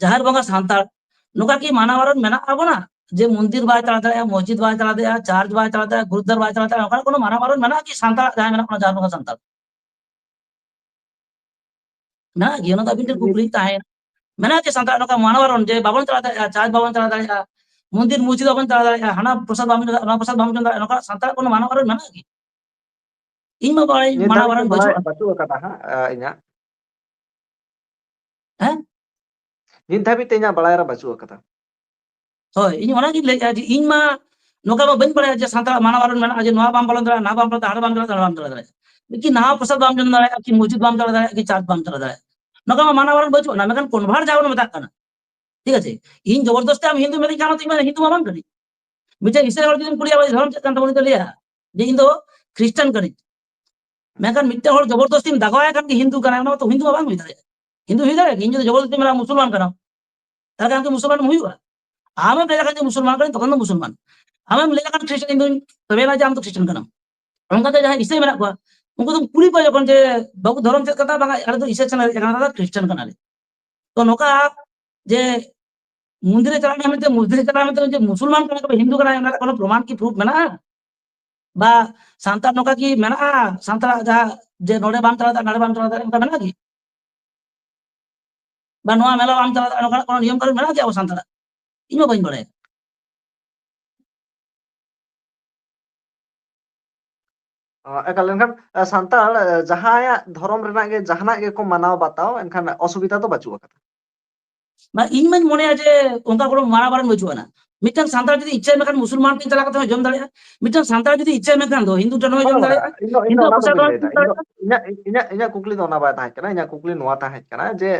ᱡᱟᱦᱮᱨ ᱵᱚᱸᱜᱟ ᱥᱟᱱᱛᱟᱲ, ᱱᱚᱝᱠᱟ ᱠᱤ ᱢᱟᱱᱟ ᱵᱟᱨᱚᱱ ᱢᱮᱱᱟᱜ ᱛᱟᱵᱚᱱᱟ ᱡᱮ ᱢᱚᱱᱫᱤᱨ ᱵᱟᱭ ᱪᱟᱞᱟᱣ ᱫᱟᱲᱮᱭᱟᱜᱼᱟ, ᱢᱚᱥᱡᱤᱫ ᱵᱟᱭ ᱪᱟᱞᱟᱣ ᱫᱟᱲᱮᱭᱟᱜᱼᱟ, ᱪᱟᱨᱪ ᱵᱟᱭ ᱪᱟᱞᱟᱣ ᱫᱟᱲᱮᱭᱟᱜᱼᱟ, ᱜᱩᱨᱩᱫᱟᱨ ᱵᱟᱭ ᱪᱟᱞᱟᱣ ᱫᱟᱲᱮᱭᱟᱜᱼᱟ, ᱱᱚᱝᱠᱟᱱᱟᱜ ᱠᱳᱱᱳ ᱢᱟᱱᱟ ᱵᱟᱨᱚᱱ ᱢᱮᱱᱟᱜᱼᱟ ᱠᱤ ᱥᱟᱱᱛᱟᱲ ᱡᱟᱦᱟᱸᱭ ᱢᱮᱱᱟᱜ ᱵᱚᱱᱟ ᱡᱟᱦᱮᱨ ᱵᱚᱸᱜᱟ ᱥᱟᱱᱛᱟᱲ? ᱢᱮᱱᱟᱜ ᱜᱮᱭᱟ, ᱚᱱᱟ ᱫᱚ ᱟᱹᱵᱤᱱ ᱴᱷᱮᱱ ᱠᱩᱠᱞᱤ ᱛᱟᱦᱮᱸᱭᱮᱱᱟ᱾ ᱢᱮᱱᱟᱜᱼᱟ ᱡᱮ ᱥᱟᱱᱛᱟᱲ ᱱᱚᱝᱠᱟ ᱢᱟᱱᱟ ᱵᱟᱨᱚᱱ ᱡᱮ ᱵᱟᱵᱚᱱ ᱪᱟᱞᱟᱣ ᱫᱟᱲᱮᱭᱟᱜᱼᱟ, ᱪᱟᱨᱪ ᱵᱟᱵᱚᱱ ᱪᱟᱞᱟᱣ ᱫᱟᱲᱮᱭᱟᱜᱼᱟ, ᱢᱚᱱᱫᱤᱨ ᱢᱚᱥᱡᱤᱫ ᱵᱟᱵᱚᱱ ᱪᱟᱞᱟᱣ ᱫᱟᱲᱮᱭᱟᱜᱼᱟ, ᱦᱟᱱᱟ ᱯᱨᱚᱥᱟᱫ ᱵᱟᱵᱚᱱ ᱪᱟᱞᱟᱣ ᱫᱟᱲᱮᱭᱟᱜᱼᱟ, ᱱᱚᱣᱟ ᱯᱨᱚᱥᱟᱫ ᱵᱟᱵᱚᱱ ᱪᱟᱞᱟᱣ ᱫᱟᱲᱮᱭᱟᱜᱼᱟ, ᱱᱚᱝᱠᱟ ᱥᱟᱱᱛᱟᱲ ᱠᱳᱱᱳ ᱢᱟᱱᱟ ᱵᱟᱨᱚᱱ ᱢᱮᱱᱟᱜᱼᱟ ᱠᱤ? ᱤᱧ ᱢᱟ ᱵᱟᱲᱟᱭ, ᱱᱤᱛ ᱢᱟᱱᱟ ᱫᱷᱟᱹᱵᱤᱡ ᱛᱮ ᱵᱟᱨᱚᱱ ᱵᱟᱲᱟᱭ ᱵᱟᱹᱪᱩᱜᱼᱟ᱾ ᱵᱟᱹᱪᱩᱜ ᱟᱠᱟᱫᱟ ᱦᱟᱸᱜ, ᱟ, ᱤᱧᱟᱹᱜ᱾ ᱦᱮᱸ? ᱱᱤᱛ ᱫᱷᱟᱹᱵᱤᱡ ᱛᱮ ᱤᱧᱟᱹᱜ ᱵᱟᱲᱟᱭ ᱨᱮ ᱵᱟᱹᱪᱩᱜ ᱟᱠᱟᱫᱟ᱾ ᱦᱳᱭ, ᱤᱧ ᱚᱱᱟᱜᱤᱧ ᱞᱟᱹᱭᱮᱫᱼᱟ ᱡᱮ ᱤᱧ ᱢᱟ ᱱᱚᱝᱠᱟ ᱢᱟ ᱵᱟᱹᱧ ᱵᱟᱲᱟᱭᱟ ᱡᱮ ᱥᱟᱱᱛᱟᱲᱟᱜ ᱢᱟᱱᱟ ᱵᱟᱨᱚᱱ ᱢᱮᱱᱟᱜᱼᱟ ᱡᱮ ᱱᱚᱣᱟ ᱵᱟᱢ ᱯᱟᱞᱚᱱ ᱫᱟᱲᱮᱭᱟᱜᱼᱟ, ᱱᱚᱣᱟ ᱵᱟᱢ ᱯᱟᱞᱚᱱ ᱫᱟᱲᱮᱭᱟᱜᱼᱟ, ᱦᱟᱸᱰᱮ ᱵᱟᱢ ᱪᱟᱞᱟᱣ ᱫᱟᱲᱮᱭᱟᱜᱼᱟ, ᱦᱟᱸᱰᱮ ᱵᱟᱢ ᱪᱟᱞᱟᱣ ᱫᱟᱲᱮᱭᱟᱜᱼᱟ᱾ ᱞᱮᱠᱤᱱ ᱱᱟᱣᱟ ᱯᱨᱚᱥᱟᱫ ᱵᱟᱢ ᱡᱚᱢ ᱫᱟᱲᱮᱭᱟᱜᱼᱟ, ᱠᱤ ᱢᱚᱥᱡᱤᱫ ᱵᱟᱢ ᱪᱟᱞᱟᱣ ᱫᱟᱲᱮᱭᱟᱜᱼᱟ, ᱠᱤ ᱪᱟᱨᱪ ᱵᱟᱢ ᱪᱟᱞᱟᱣ ᱫᱟᱲᱮᱭᱟᱜᱼᱟ, ᱱᱚᱝᱠᱟ ᱢᱟ ᱢᱟᱱᱟ ᱵᱟᱨᱚᱱ ᱵᱟᱹᱪᱩᱜ ᱟᱱᱟ᱾ ᱢᱮᱱᱠᱷᱟᱱ convert ᱡᱟᱦᱟᱸ ᱵᱚᱱ ᱢᱮᱛᱟᱜ ᱠᱟᱱᱟ, ᱴᱷᱤᱠ ᱟᱪᱷᱮ, ᱤᱧ ᱡᱚᱵᱚᱨᱫᱚᱥᱛᱤ ᱟᱢ ᱦᱤᱱᱫᱩ ᱢᱮᱱᱤᱧ ᱠᱷᱟᱱ ᱤᱧ ᱢᱟ ᱦᱤᱱᱫᱩ ᱢᱟ ᱵᱟᱝ ᱠᱟᱹᱱᱟᱹᱧ᱾ ᱢᱤᱫᱴᱮᱱ ᱤᱥᱟᱹᱭ ᱦᱚᱲ ᱡᱩᱫᱤᱢ ᱠᱩᱞᱤᱭᱟ, "ᱵᱷᱟᱭ, ᱫᱷᱚᱨᱚᱢ ᱪᱮᱫ ᱠᱟᱱ ᱛᱟᱵᱚᱱᱟ?" ᱩᱱᱤ ᱫᱚ ᱞᱟᱹᱭᱟ ᱡᱮ, "ᱤᱧ ᱫᱚ ᱠᱷᱨᱤᱥᱴᱟᱱ ᱠᱟᱹᱱᱟᱹᱧ᱾" ᱢᱮᱱᱠᱷᱟᱱ ᱢᱤᱫᱴᱮᱱ ᱦᱚᱲ ᱡᱚᱵᱚᱨᱫᱚᱥᱛᱤᱢ ᱫᱟᱜᱟᱣᱟᱭ ᱠᱷᱟᱱ ᱜᱮ ᱦᱤᱱᱫᱩ ᱠᱟᱱᱟᱭ, ᱚᱱᱟ ᱢᱟᱛᱚ ᱦᱤᱱᱫᱩ ᱢᱟ ᱵᱟᱝ ᱦᱩᱭ ᱫᱟᱲᱮᱭᱟᱜᱼᱟ᱾ ᱦᱤᱱᱫᱩ ᱦᱩᱭ ᱫᱟᱲᱮᱭᱟᱜᱼᱟ ᱠᱤ? ᱤᱧ ᱡᱩᱫᱤ ᱡᱚᱵᱚᱨᱫᱚᱥᱛᱤᱢ ᱢᱮᱱᱟ ᱢᱩᱥᱚᱞᱢᱟᱱ ᱠᱟᱱᱟᱢ, ᱛᱟᱦᱚᱞᱮ ᱠᱷᱟᱱ ᱠᱤ ᱢᱩᱥᱚᱞᱢᱟᱱ ᱦᱩᱭᱩᱜᱼᱟ? ᱟᱢᱮᱢ ᱞᱟᱹᱭ ᱞᱮᱠᱷᱟᱱ ᱡᱮ ᱢᱩᱥᱚᱞᱢᱟᱱ ᱠᱟᱹᱱᱟᱹᱧ, ᱛᱚᱠᱷᱚᱱ ᱫᱚ ᱢᱩᱥᱚᱞᱢᱟᱱ᱾ ᱟᱢᱮᱢ ᱞᱟᱹᱭ ᱞᱮᱠᱷᱟᱱ ᱠᱷᱨᱤᱥᱴᱟᱱ, ᱤᱧ ᱫᱩᱧ ᱛᱚᱵᱮᱭᱮᱱᱟ ᱡᱮ ᱟᱢ ᱫᱚ ᱠᱷᱨᱤᱥᱴᱟᱱ ᱠᱟᱱᱟᱢ᱾ ᱚᱱᱠᱟᱛᱮ ᱡᱟᱦᱟᱸᱭ ᱤᱥᱟᱹᱭ ᱢᱮᱱᱟᱜ ᱠᱚᱣᱟ, ᱩᱱᱠᱩ ᱫᱚᱢ ᱠᱩᱞᱤ ᱠᱚᱣᱟ ᱡᱚᱠᱷᱚᱱ ᱡᱮ, "ᱵᱟᱹᱵᱩ, ᱫᱷᱚᱨᱚᱢ ᱪᱮᱫ ᱠᱟᱱ ᱛᱟᱢ?" "ᱵᱟᱝᱟ, ᱟᱞᱮ ᱫᱚ ᱤᱥᱟᱹᱭ ᱠᱟᱱᱟᱞᱮ, ᱮᱠᱷᱟᱱ ᱫᱚ ᱠᱷᱨᱤᱥᱴᱟᱱ ᱠᱟᱱᱟᱞᱮ᱾" ᱛᱚ ᱱᱚᱝᱠᱟ ᱡᱮ ᱢᱚᱱᱫᱤᱨ ᱨᱮ ᱪᱟᱞᱟᱜ ᱠᱟᱱᱟ ᱢᱮᱱᱛᱮ, ᱢᱚᱥᱡᱤᱫ ᱨᱮ ᱪᱟᱞᱟᱜ ᱠᱟᱱᱟ ᱢᱮᱱᱛᱮ, ᱡᱮ ᱢᱩᱥᱚᱞᱢᱟᱱ ᱠᱟᱱᱟ ᱠᱚ, ᱦᱤᱱᱫᱩ ᱠᱟᱱᱟᱭ, ᱚᱱᱟ ᱨᱮᱱᱟᱜ ᱠᱳᱱᱳ ᱯᱨᱚᱢᱟᱱ ᱠᱤ, ᱯᱨᱩᱯᱷ ᱢᱮᱱᱟᱜᱼᱟ? ᱵᱟ ᱥᱟᱱᱛᱟᱲ ᱱᱚᱝᱠᱟ ᱠᱤ ᱢᱮᱱᱟᱜᱼᱟ? ᱥᱟᱱᱛᱟᱲᱟᱜ ᱡᱟᱦᱟᱸ ᱡᱮ ᱱᱚᱰᱮ ᱵᱟᱢ ᱪᱟᱞᱟᱣ ᱫᱟᱲᱮᱭᱟᱜᱼᱟ, ᱱᱚᱰᱮ ᱵᱟᱢ ᱪᱟᱞᱟᱣ ᱫᱟᱲᱮᱭᱟᱜᱼᱟ, ᱚᱱᱠᱟ ᱢᱮᱱᱟᱜᱼᱟ ᱠᱤ? ᱵᱟ ᱱᱚᱣᱟ ᱢᱮᱞᱟ ᱵᱟᱢ ᱪᱟᱞᱟᱣ ᱫᱟᱲᱮᱭᱟᱜᱼᱟ, ᱱᱚᱝᱠᱟᱱᱟᱜ ᱠᱳᱱᱳ ᱱᱤᱭᱚᱢ ᱠᱟᱹᱱᱩᱱ ᱢᱮᱱᱟᱜᱼᱟ ᱠᱤ ᱟᱵᱚ ᱥᱟᱱᱛᱟᱲᱟᱜ? ᱤᱧ ᱢᱟ ᱵᱟᱹᱧ ᱵᱟᱲᱟᱭᱟ᱾ ᱚ, ᱮᱠᱟᱞ, ᱮᱱᱠᱷᱟᱱ, ᱟ, ᱥᱟᱱᱛᱟᱲ, ᱟ, ᱡᱟᱦᱟᱸᱭᱟᱜ ᱫᱷᱚᱨᱚᱢ ᱨᱮᱱᱟᱜ ᱜᱮ ᱡᱟᱦᱟᱱᱟᱜ ᱜᱮᱠᱚ ᱢᱟᱱᱟᱣ ᱵᱟᱛᱟᱣ, ᱮᱱᱠᱷᱟᱱ ᱚᱥᱩᱵᱤᱫᱷᱟ ᱫᱚ ᱵᱟᱹᱪᱩᱜ ᱟᱠᱟᱫᱟ᱾ ᱵᱟ, ᱤᱧ ᱢᱟᱧ ᱢᱚᱱᱮᱭᱟ ᱡᱮ ᱚᱱᱠᱟ ᱠᱳᱱᱳ ᱢᱟᱱᱟ ᱵᱟᱨᱚᱱ ᱵᱟᱹᱪᱩᱜ ᱟᱱᱟ᱾ ᱢᱤᱫᱴᱟᱝ ᱥᱟᱱᱛᱟᱲ ᱡᱩᱫᱤ ᱤᱪᱪᱷᱟᱹ ᱢᱮᱱᱠᱷᱟᱱ ᱢᱩᱥᱚᱞᱢᱟᱱ ᱴᱷᱮᱱ ᱪᱟᱞᱟᱣ ᱠᱟᱛᱮ ᱦᱚᱸ ᱡᱚᱢ ᱫᱟᱲᱮᱭᱟᱜᱼᱟ᱾ ᱢᱤᱫᱴᱟᱝ ᱥᱟᱱᱛᱟᱲ ᱡᱩᱫᱤ ᱤᱪᱪᱷᱟᱹ ᱢᱮᱱᱠᱷᱟᱱ ᱫᱚ ᱦᱤᱱᱫᱩ ᱴᱷᱮᱱ ᱦᱚᱸ ᱡᱚᱢ ᱫᱟᱲᱮᱭᱟᱜᱼᱟ᱾ ᱤᱧ ᱫᱚ ᱤᱧ ᱫᱚ ᱚᱱᱟ ᱫᱚ ᱵᱟᱹᱧ ᱞᱟᱹᱭᱫᱟ᱾ ᱤᱧ ᱫᱚ ᱤᱧᱟᱹᱜ ᱤᱧᱟᱹᱜ ᱤᱧᱟᱹᱜ ᱠᱩᱠᱞᱤ ᱫᱚ ᱚᱱᱟ ᱵᱟᱭ ᱛᱟᱦᱮᱸ ᱠᱟᱱᱟ᱾ ᱤᱧᱟᱹᱜ ᱠᱩᱠᱞᱤ ᱱᱚᱣᱟ ᱛᱟᱦᱮᱸ ᱠᱟᱱᱟ ᱡᱮ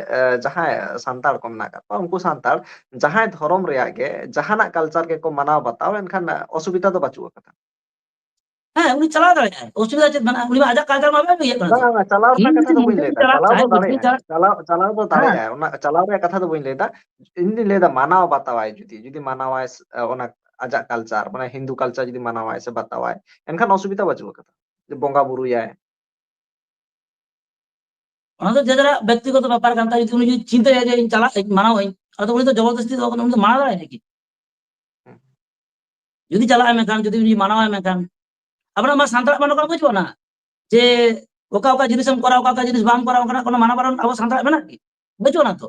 ᱡᱟᱦᱟᱸᱭ ᱥᱟᱱᱛᱟᱲ ᱠᱚ ᱢᱮᱱᱟᱜ ᱟᱠᱟᱫ ᱠᱚᱣᱟ, ᱩᱱᱠᱩ ᱥᱟᱱᱛᱟᱲ ᱡᱟᱦᱟᱸᱭ ᱫᱷᱚᱨᱚᱢ ᱨᱮᱭᱟᱜ ᱜᱮ ᱡᱟᱦᱟᱱᱟᱜ ᱠᱟᱞᱪᱟᱨ ᱜᱮᱠᱚ ᱢᱟᱱᱟᱣ ᱵᱟᱛᱟᱣ, ᱮᱱᱠᱷᱟᱱ ᱚᱥᱩᱵᱤᱫᱷᱟ ᱫᱚ ᱵᱟᱹᱪᱩᱜ ᱟᱠᱟᱫᱟ᱾ ᱦᱮᱸ, ᱩᱱᱤ ᱪᱟᱞᱟᱣ ᱫᱟᱲᱮᱭᱟᱜᱼᱟᱭ, ᱚᱥᱩᱵᱤᱫᱷᱟ ᱪᱮᱫ ᱢᱮᱱᱟᱜᱼᱟ? ᱩᱱᱤ ᱢᱟ ᱟᱡᱟᱜ ᱠᱟᱞᱪᱟᱨ ᱢᱟ ᱵᱟᱭ ᱵᱟᱹᱜᱤᱭᱟᱜ ᱠᱟᱱᱟ ᱛᱚ᱾ ᱵᱟᱝ, ᱵᱟᱝ, ᱪᱟᱞᱟᱣ ᱨᱮᱱᱟᱜ ᱠᱟᱛᱷᱟ ᱫᱚ ᱵᱟᱹᱧ ᱞᱟᱹᱭᱫᱟ᱾ ᱪᱟᱞᱟᱣ ᱫᱚ ᱫᱟᱲᱮᱭᱟᱜᱼᱟᱭ᱾ ᱪᱟᱞᱟᱣ, ᱪᱟᱞᱟᱣ ᱨᱮᱭᱟᱜ ᱠᱟᱛᱷᱟ ᱫᱚ ᱵᱟᱹᱧ ᱞᱟᱹᱭᱫᱟ᱾ ᱤᱧ ᱫᱩᱧ ᱞᱟᱹᱭᱫᱟ ᱢᱟᱱᱟᱣ ᱵᱟᱛᱟᱣᱟᱭ ᱡᱩᱫᱤ, ᱡᱩᱫᱤ ᱢᱟᱱᱟᱣᱟᱭ ᱚᱱᱟ ᱟᱡᱟᱜ ᱠᱟᱞᱪᱟᱨ, ᱢᱟᱱᱮ ᱦᱤᱱᱫᱩ ᱠᱟᱞᱪᱟᱨ ᱡᱩᱫᱤ ᱢᱟᱱᱟᱣᱟᱭ ᱥᱮ ᱵᱟᱛᱟᱣᱟᱭ, ᱮᱱᱠᱷᱟᱱ ᱚᱥᱩᱵᱤᱫᱷᱟ ᱵᱟᱹᱪᱩᱜ ᱟᱠᱟᱫᱟ᱾ ᱡᱮ ᱵᱚᱸᱜᱟ ᱵᱩᱨᱩᱭᱟᱭ᱾ ᱚᱱᱟ ᱫᱚ ᱡᱮ ᱡᱟᱨᱟᱜ ᱵᱮᱠᱛᱤᱜᱚᱛᱚ ᱵᱮᱯᱟᱨ ᱠᱟᱱ ᱛᱟᱭᱟ᱾ ᱡᱩᱫᱤ ᱩᱱᱤ ᱡᱩᱫᱤ ᱪᱤᱱᱛᱟᱹᱭᱟ ᱡᱮ ᱤᱧ ᱪᱟᱞᱟᱜ ᱟᱹᱧ, ᱢᱟᱱᱟᱣ ᱟᱹᱧ, ᱟᱫᱚ ᱩᱱᱤ ᱫᱚ ᱡᱚᱵᱚᱨᱫᱚᱥᱛᱤ ᱫᱚ ᱩᱱᱤ ᱫᱚ ᱢᱟᱱᱟᱣ ᱫᱟᱲᱮᱭᱟᱜᱼᱟ ᱠᱤ? ᱡᱩᱫᱤ ᱪᱟᱞᱟᱜ ᱟᱭ ᱢᱮᱱᱠᱷᱟᱱ, ᱡᱩᱫᱤ ᱩᱱᱤ ᱢᱟᱱᱟᱣ ᱟᱭ ᱢᱮᱱᱠᱷᱟᱱ, ᱟᱵᱚᱱᱟᱜ ᱢᱟ ᱥᱟᱱᱛᱟᱲᱟᱜ ᱢᱟ ᱱᱚᱝᱠᱟ ᱵᱟᱹᱪᱩᱜ ᱟᱱᱟ ᱡᱮ ᱚᱠᱟ ᱚᱠᱟ ᱡᱤᱱᱤᱥ ᱮᱢ ᱠᱚᱨᱟᱣ, ᱚᱠᱟ ᱚᱠᱟ ᱡᱤᱱᱤᱥ ᱵᱟᱢ ᱠᱚᱨᱟᱣ, ᱚᱱᱠᱟᱱᱟᱜ ᱠᱳᱱᱳ ᱢᱟᱱᱟ ᱵᱟᱨᱚᱱ ᱟᱵᱚ ᱥᱟᱱᱛᱟᱲᱟᱜ ᱢᱮᱱᱟᱜ ᱠᱤ? ᱵᱟᱹᱪᱩᱜ ᱟᱱᱟ ᱛᱚ᱾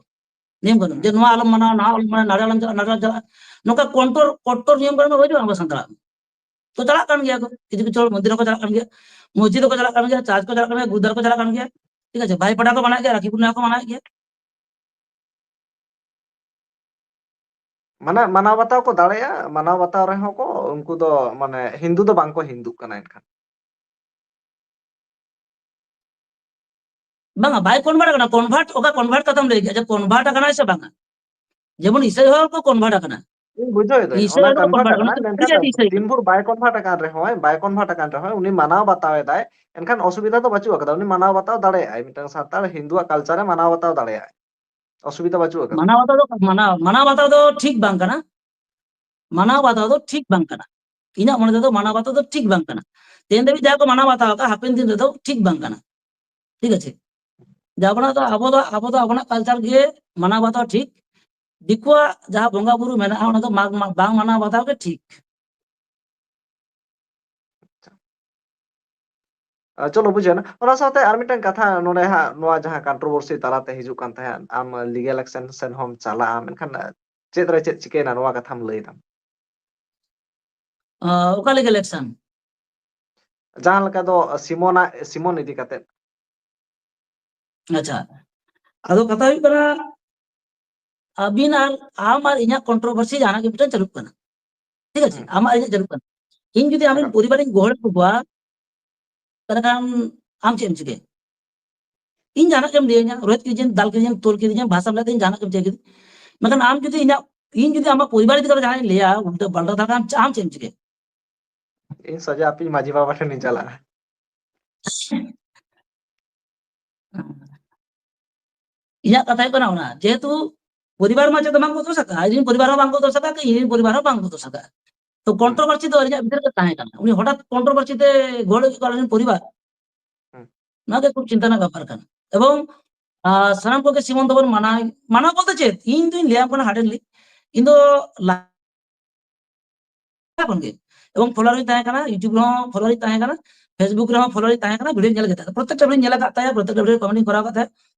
ᱱᱤᱭᱚᱢ ᱠᱟᱹᱱᱩᱱ ᱡᱮ ᱱᱚᱣᱟ ᱟᱞᱚᱢ ᱢᱟᱱᱟᱣᱟ, ᱱᱚᱣᱟ ᱟᱞᱚᱢ ᱢᱟᱱᱟᱣᱟ, ᱱᱟᱰᱮ ᱟᱞᱚᱢ ᱪᱟᱞᱟᱜᱼᱟ, ᱱᱟᱰᱮ ᱟᱞᱚᱢ ᱪᱟᱞᱟᱜᱼᱟ, ᱱᱚᱝᱠᱟ ᱠᱚᱴᱚᱨ, ᱠᱚᱴᱚᱨ ᱱᱤᱭᱚᱢ ᱠᱟᱹᱱᱩᱱ ᱵᱟᱹᱪᱩᱜ ᱟᱱᱟ ᱟᱵᱚ ᱥᱟᱱᱛᱟᱲᱟᱜ᱾ ᱛᱚ ᱪᱟᱞᱟᱜ ᱠᱟᱱ ᱜᱮᱭᱟ ᱠᱚ, ᱠᱤᱪᱷᱩ ᱠᱤᱪᱷᱩ ᱦᱚᱲ ᱢᱚᱱᱫᱤᱨ ᱦᱚᱸᱠᱚ ᱪᱟᱞᱟᱜ ᱠᱟᱱ ᱜᱮᱭᱟ, ᱢᱚᱥᱡᱤᱫ ᱦᱚᱸᱠᱚ ᱪᱟᱞᱟᱜ ᱠᱟᱱ ᱜᱮᱭᱟ, ᱪᱟᱨᱪ ᱠᱚ ᱪᱟᱞᱟᱜ ᱠᱟᱱ ᱜᱮᱭᱟ, ᱜᱩᱨᱩᱫᱟᱨ ᱠᱚ ᱪᱟᱞᱟᱜ ᱠᱟᱱ ᱜᱮᱭᱟ, ᱴᱷᱤᱠ ᱟᱪᱷᱮ, ᱵᱷᱟᱭ ᱯᱷᱳᱴᱟ ᱠᱚ ᱢᱟᱱᱟᱣᱮᱫ ᱜᱮᱭᱟ, ᱨᱟᱠᱷᱤ ᱯᱩᱨᱱᱤᱢᱟ ᱠᱚ ᱢᱟᱱᱟᱣᱮᱫ ᱜᱮᱭᱟ᱾ ᱢᱟᱱᱮ ᱢᱟᱱᱟᱣ ᱵᱟᱛᱟᱣ ᱠᱚ ᱫᱟᱲᱮᱭᱟᱜᱼᱟ, ᱢᱟᱱᱟᱣ ᱵᱟᱛᱟᱣ ᱨᱮᱦᱚᱸ ᱠᱚ, ᱩᱱᱠᱩ ᱫᱚ ᱢᱟᱱᱮ ᱦᱤᱱᱫᱩ ᱫᱚ ᱵᱟᱝ ᱠᱚ ᱦᱤᱱᱫᱩᱜ ᱠᱟᱱᱟ ᱮᱱᱠᱷᱟᱱ᱾ ᱵᱟᱝᱟ, ᱵᱟᱭ ᱠᱚᱱᱵᱷᱟᱨᱴ ᱟᱠᱟᱱᱟ᱾ ᱠᱚᱱᱵᱷᱟᱨᱴ, ᱚᱠᱟ ᱠᱚᱱᱵᱷᱟᱨᱴ ᱠᱟᱛᱷᱟᱢ ᱞᱟᱹᱭ ᱠᱮᱫᱟ, ᱡᱮ ᱠᱚᱱᱵᱷᱟᱨᱴ ᱟᱠᱟᱱᱟᱭ ᱥᱮ ᱵᱟᱝᱟ? ᱡᱮᱢᱚᱱ ᱤᱥᱟᱹᱭ ᱦᱚᱲ ᱠᱚ ᱠᱚᱱᱵᱷᱟᱨᱴ ᱟᱠᱟᱱᱟ᱾ ᱤᱧ ᱵᱩᱡᱷᱟᱹᱣ ᱮᱫᱟᱹᱧ, ᱤᱥᱟᱹᱭ ᱚᱱᱟ ᱦᱚᱲ ᱠᱚ ᱠᱚᱱᱵᱷᱟᱨᱴ ᱠᱚᱱᱵᱷᱟᱨᱴ ᱟᱠᱟᱱᱟ, ᱟᱠᱟᱱᱟ, ᱢᱮᱱᱠᱷᱟᱱ ᱠᱷᱨᱤᱥᱴᱟᱱ ᱤᱥᱟᱹᱭ ᱛᱤᱱ ᱠᱟᱱᱟ᱾ ᱵᱷᱳᱨ ᱵᱟᱭ ᱠᱚᱱᱵᱷᱟᱨᱴ ᱟᱠᱟᱱ ᱨᱮᱦᱚᱸ, ᱵᱟᱭ ᱠᱚᱱᱵᱷᱟᱨᱴ ᱟᱠᱟᱱ ᱨᱮᱦᱚᱸ ᱩᱱᱤ ᱢᱟᱱᱟᱣ ᱵᱟᱛᱟᱣ ᱮᱫᱟᱭ, ᱮᱱᱠᱷᱟᱱ ᱚᱥᱩᱵᱤᱫᱷᱟ ᱫᱚ ᱵᱟᱹᱪᱩᱜ ᱟᱠᱟᱫᱟ᱾ ᱩᱱᱤ ᱢᱟᱱᱟᱣ ᱵᱟᱛᱟᱣ ᱫᱟᱲᱮᱭᱟᱜᱼᱟᱭ, ᱢᱤᱫᱴᱟᱝ ᱥᱟᱱᱛᱟᱲ ᱦᱤᱱᱫᱩᱣᱟᱜ ᱠᱟᱞᱪᱟᱨ ᱮ ᱢᱟᱱᱟᱣ ᱵᱟᱛᱟᱣ ᱫᱟᱲᱮᱭᱟᱜᱼᱟᱭ, ᱚᱥᱩᱵᱤᱫᱷᱟ ᱵᱟᱹᱪᱩᱜ ᱟᱠᱟᱫᱟ᱾ ᱢᱟᱱᱟᱣ ᱵᱟᱛᱟᱣ ᱫᱚ, ᱢᱟᱱᱟᱣ, ᱢᱟᱱᱟᱣ ᱵᱟᱛᱟᱣ ᱫᱚ ᱴᱷᱤᱠ ᱵᱟᱝ ᱠᱟᱱᱟ᱾ ᱢᱟᱱᱟᱣ ᱵᱟᱛᱟᱣ ᱫᱚ ᱴᱷᱤᱠ ᱵᱟᱝ ᱠᱟᱱᱟ᱾ ᱤᱧᱟᱹᱜ ᱢᱚᱱᱮ ᱛᱮᱫᱚ ᱢᱟᱱᱟᱣ ᱵᱟᱛᱟᱣ ᱫᱚ ᱴᱷᱤᱠ ᱵᱟᱝ ᱠᱟᱱᱟ᱾ ᱛᱮᱦᱮᱧ ᱫᱷᱟᱹᱵᱤᱡ ᱡᱟᱦᱟᱸ ᱠᱚ ᱢᱟᱱᱟᱣ ᱵᱟᱛᱟᱣ ᱟᱠᱟᱫ, ᱦᱟᱯᱮᱱ ᱫᱤᱱ ᱨᱮᱫᱚ ᱴᱷᱤᱠ ᱵᱟᱝ ᱠᱟᱱᱟ᱾ ᱴᱷᱤᱠ ᱟᱪᱷᱮ? ᱡᱮ ᱟᱵᱚᱱᱟᱜ ᱫᱚ, ᱟᱵᱚ ᱫᱚ, ᱟᱵᱚ ᱫᱚ ᱟᱵᱚᱱᱟᱜ ᱠᱟᱞᱪᱟᱨ ᱜᱮ ᱢᱟᱱᱟᱣ ᱵᱟᱛᱟᱣ ᱴᱷᱤᱠ᱾ ᱫᱤᱠᱩᱣᱟᱜ ᱡᱟᱦᱟᱸ ᱵᱚᱸᱜᱟ ᱵᱩᱨᱩ ᱢᱮᱱᱟᱜᱼᱟ, ᱚᱱᱟ ᱫᱚ ᱢᱟᱜ-, ᱢᱟᱜ-, ᱵᱟᱝ ᱢᱟᱱᱟᱣ ᱵᱟᱛᱟᱣ ᱜᱮ ᱴᱷᱤᱠ᱾ ᱟᱪᱪᱷᱟ᱾ ᱟᱨ ᱪᱚᱞᱚ, ᱵᱩᱡᱷᱟᱹᱣ ᱮᱱᱟ᱾ ᱚᱱᱟ ᱥᱟᱶᱛᱮ ᱟᱨ ᱢᱤᱫᱴᱟᱝ ᱠᱟᱛᱷᱟ ᱱᱚᱰᱮ ᱦᱟᱸᱜ, ᱱᱚᱣᱟ ᱡᱟᱦᱟᱸ ᱠᱚᱱᱴᱨᱳᱵᱷᱟᱨᱥᱤ ᱛᱟᱞᱟᱛᱮ ᱦᱤᱡᱩᱜ ᱠᱟᱱ ᱛᱟᱦᱮᱸᱫ, ᱟᱢ ᱞᱤᱜᱮᱞ ᱮᱠᱥᱮᱱ ᱥᱮᱱ ᱦᱚᱸᱢ ᱪᱟᱞᱟᱜᱼᱟ, ᱢᱮᱱᱠᱷᱟᱱ ᱪᱮᱫ ᱨᱮ ᱪᱮᱫ ᱪᱤᱠᱟᱹᱭᱮᱱᱟ, ᱱᱚᱣᱟ ᱠᱟᱛᱷᱟᱢ ᱞᱟᱹᱭ ᱫᱟᱢ? ᱟᱸ, ᱚᱠᱟ ᱞᱤᱜᱮᱞ ᱮᱠᱥᱮᱱ? ᱡᱟᱦᱟᱸ ᱞᱮᱠᱟ ᱫᱚ ᱥᱤᱢᱚᱱᱟᱜ, ᱥᱤᱢᱚᱱ ᱤᱫᱤ ᱠᱟᱛᱮᱫ᱾ ᱟᱪᱪᱷᱟ, ᱟᱫᱚ ᱠᱟᱛᱷᱟ ᱦᱩᱭᱩᱜ ᱠᱟᱱᱟ, ᱟᱹᱵᱤᱱ ᱟᱨ ᱟᱢ ᱟᱨ ᱤᱧᱟᱹᱜ ᱠᱚᱱᱴᱨᱳᱵᱷᱟᱨᱥᱤ ᱡᱟᱦᱟᱱᱟᱜ ᱜᱮ ᱢᱤᱫᱴᱟᱝ ᱪᱟᱹᱞᱩᱜ ᱠᱟᱱᱟ, ᱴᱷᱤᱠ ᱟᱪᱷᱮ? ᱦᱩᱸ᱾ ᱟᱢᱟᱜ ᱤᱧᱟᱹᱜ ᱪᱟᱹᱞᱩᱜ ᱠᱟᱱᱟ᱾ ᱤᱧ ᱡᱩᱫᱤ ᱟᱢᱤᱧ ᱮᱠᱟᱞ᱾ ᱯᱚᱨᱤᱵᱟᱨᱤᱧ ᱜᱚᱦᱚᱲ ᱟᱹᱜᱩ ᱠᱚᱣᱟ, ᱛᱟᱦᱚᱞᱮ ᱠᱷᱟᱱ ᱟᱢ ᱪᱮᱫ ᱮᱢ ᱪᱤᱠᱟᱹᱭᱟ? ᱤᱧ ᱡᱟᱦᱟᱱᱟᱜ ᱜᱮᱢ ᱞᱟᱹᱭᱟᱹᱧᱟ, ᱨᱳᱦᱮᱫ ᱠᱤᱫᱤᱧ, ᱫᱟᱞ ᱠᱤᱫᱤᱧ, ᱛᱚᱞ ᱠᱤᱫᱤᱧ, ᱵᱷᱟᱥᱟ ᱞᱟᱹᱭ ᱛᱤᱧ ᱡᱟᱦᱟᱱᱟᱜ ᱜᱮᱢ ᱪᱤᱠᱟᱹ ᱠᱤᱫᱤᱧ᱾ ᱢᱮᱱᱠᱷᱟᱱ ᱟᱢ ᱡᱩᱫᱤ ᱤᱧᱟᱹᱜ, ᱤᱧ ᱡᱩᱫᱤ ᱟᱢᱟᱜ ᱯᱚᱨᱤᱵᱟᱨ ᱤᱫᱤ ᱠᱟᱛᱮ ᱡᱟᱦᱟᱱᱟᱜ ᱤᱧ ᱞᱟᱹᱭᱟ, ᱩᱞᱴᱟᱹ ᱯᱟᱞᱴᱟ, ᱛᱟᱦᱚᱞᱮ ᱟᱢ ᱪᱮᱫ ᱮᱢ ᱪᱤᱠᱟᱹᱭᱟ? ᱤᱧ ᱥᱚᱡᱟ ᱟᱯᱮ ᱢᱟᱹᱡᱷᱤ ᱵᱟᱵᱟ ᱴᱷᱮᱱᱤᱧ ᱪᱟᱞᱟᱜᱼᱟ᱾ ᱤᱧᱟᱹᱜ ᱠᱟᱛᱷᱟ ᱦᱩᱭᱩᱜ ᱠᱟᱱᱟ ᱚᱱᱟ, ᱡᱮᱦᱮᱛᱩ ᱯᱚᱨᱤᱵᱟᱨ ᱢᱟ ᱪᱮᱫ ᱦᱚᱸ ᱵᱟᱝ ᱠᱚ ᱫᱳᱥ ᱟᱠᱟᱫᱼᱟ, ᱤᱧ ᱨᱮᱱ ᱯᱚᱨᱤᱵᱟᱨ ᱦᱚᱸ ᱵᱟᱝ ᱠᱚ ᱫᱳᱥ ᱟᱠᱟᱫᱼᱟ, ᱤᱧ ᱨᱮᱱ ᱯᱚᱨᱤᱵᱟᱨ ᱦᱚᱸ ᱵᱟᱝ ᱠᱚ ᱫᱳᱥ ᱟᱠᱟᱫᱼᱟ᱾ ᱛᱚ ᱠᱚᱱᱴᱨᱳᱵᱷᱟᱨᱥᱤ ᱫᱚ ᱟᱹᱞᱤᱧᱟᱜ ᱵᱷᱤᱛᱤᱨ ᱨᱮ ᱛᱟᱦᱮᱸ ᱠᱟᱱᱟ, ᱩᱱᱤ ᱦᱚᱴᱟᱛ ᱠᱚᱱᱴᱨᱳᱵᱷᱟᱨᱥᱤ ᱛᱮ ᱜᱚᱦᱚᱲ ᱟᱹᱜᱩ ᱠᱮᱫ ᱠᱚᱣᱟ ᱟᱹᱞᱤᱧ ᱨᱮᱱ ᱯᱚᱨᱤᱵᱟᱨ᱾ ᱦᱩᱸ᱾ ᱱᱚᱣᱟ ᱜᱮ ᱠᱷᱩᱵ ᱪᱤᱱᱛᱟ ᱨᱮᱱᱟᱜ ᱵᱮᱯᱟᱨ ᱠᱟᱱᱟ᱾ ᱮᱵᱚᱝ ᱟᱨ ᱥᱟᱱᱟᱢ ᱠᱚᱜᱮ ᱥᱤᱢᱚᱱ ᱫᱚᱵᱚᱱ ᱢᱟᱱᱟᱣ, ᱢᱟᱱᱟᱣ ᱵᱚᱞᱛᱮ ᱪᱮᱫ? ᱤᱧ ᱫᱩᱧ ᱞᱟᱹᱭᱟᱢ ᱠᱟᱱᱟ ᱦᱟᱨᱰᱮᱱᱞᱤ, ᱤᱧ ᱫᱚ ᱞᱟᱦᱟ ᱠᱷᱚᱱ ᱜᱮ, ᱮᱵᱚᱝ ᱯᱷᱚᱞᱳᱣᱟᱨ ᱤᱧ ᱛᱟᱦᱮᱸ ᱠᱟᱱᱟ, YouTube ᱨᱮᱦᱚᱸ ᱯᱷᱚᱞᱳᱣᱟᱨ ᱤᱧ ᱛᱟᱦᱮᱸ ᱠᱟᱱᱟ, Facebook ᱨᱮᱦᱚᱸ ᱯᱷᱚᱞᱳᱣᱟᱨ ᱤᱧ ᱛᱟᱦᱮᱸ ᱠᱟᱱᱟ, ᱵᱷᱤᱰᱤᱭᱳ ᱧᱮᱞ ᱠᱮᱫᱟ, ᱯᱨᱚᱛᱮᱠᱴᱟ ᱵᱷᱤᱰᱤᱭᱳ ᱧᱮᱞ ᱟᱠᱟᱫ ᱛᱟᱭᱟ, ᱯᱨᱚᱛᱮᱠᱴᱟ ᱵᱷᱤᱰᱤᱭᱳ ᱠᱚᱢᱮᱱᱴ ᱤᱧ ᱠᱚᱨᱟᱣ ᱟᱠᱟᱫ ᱛᱟᱭᱟ᱾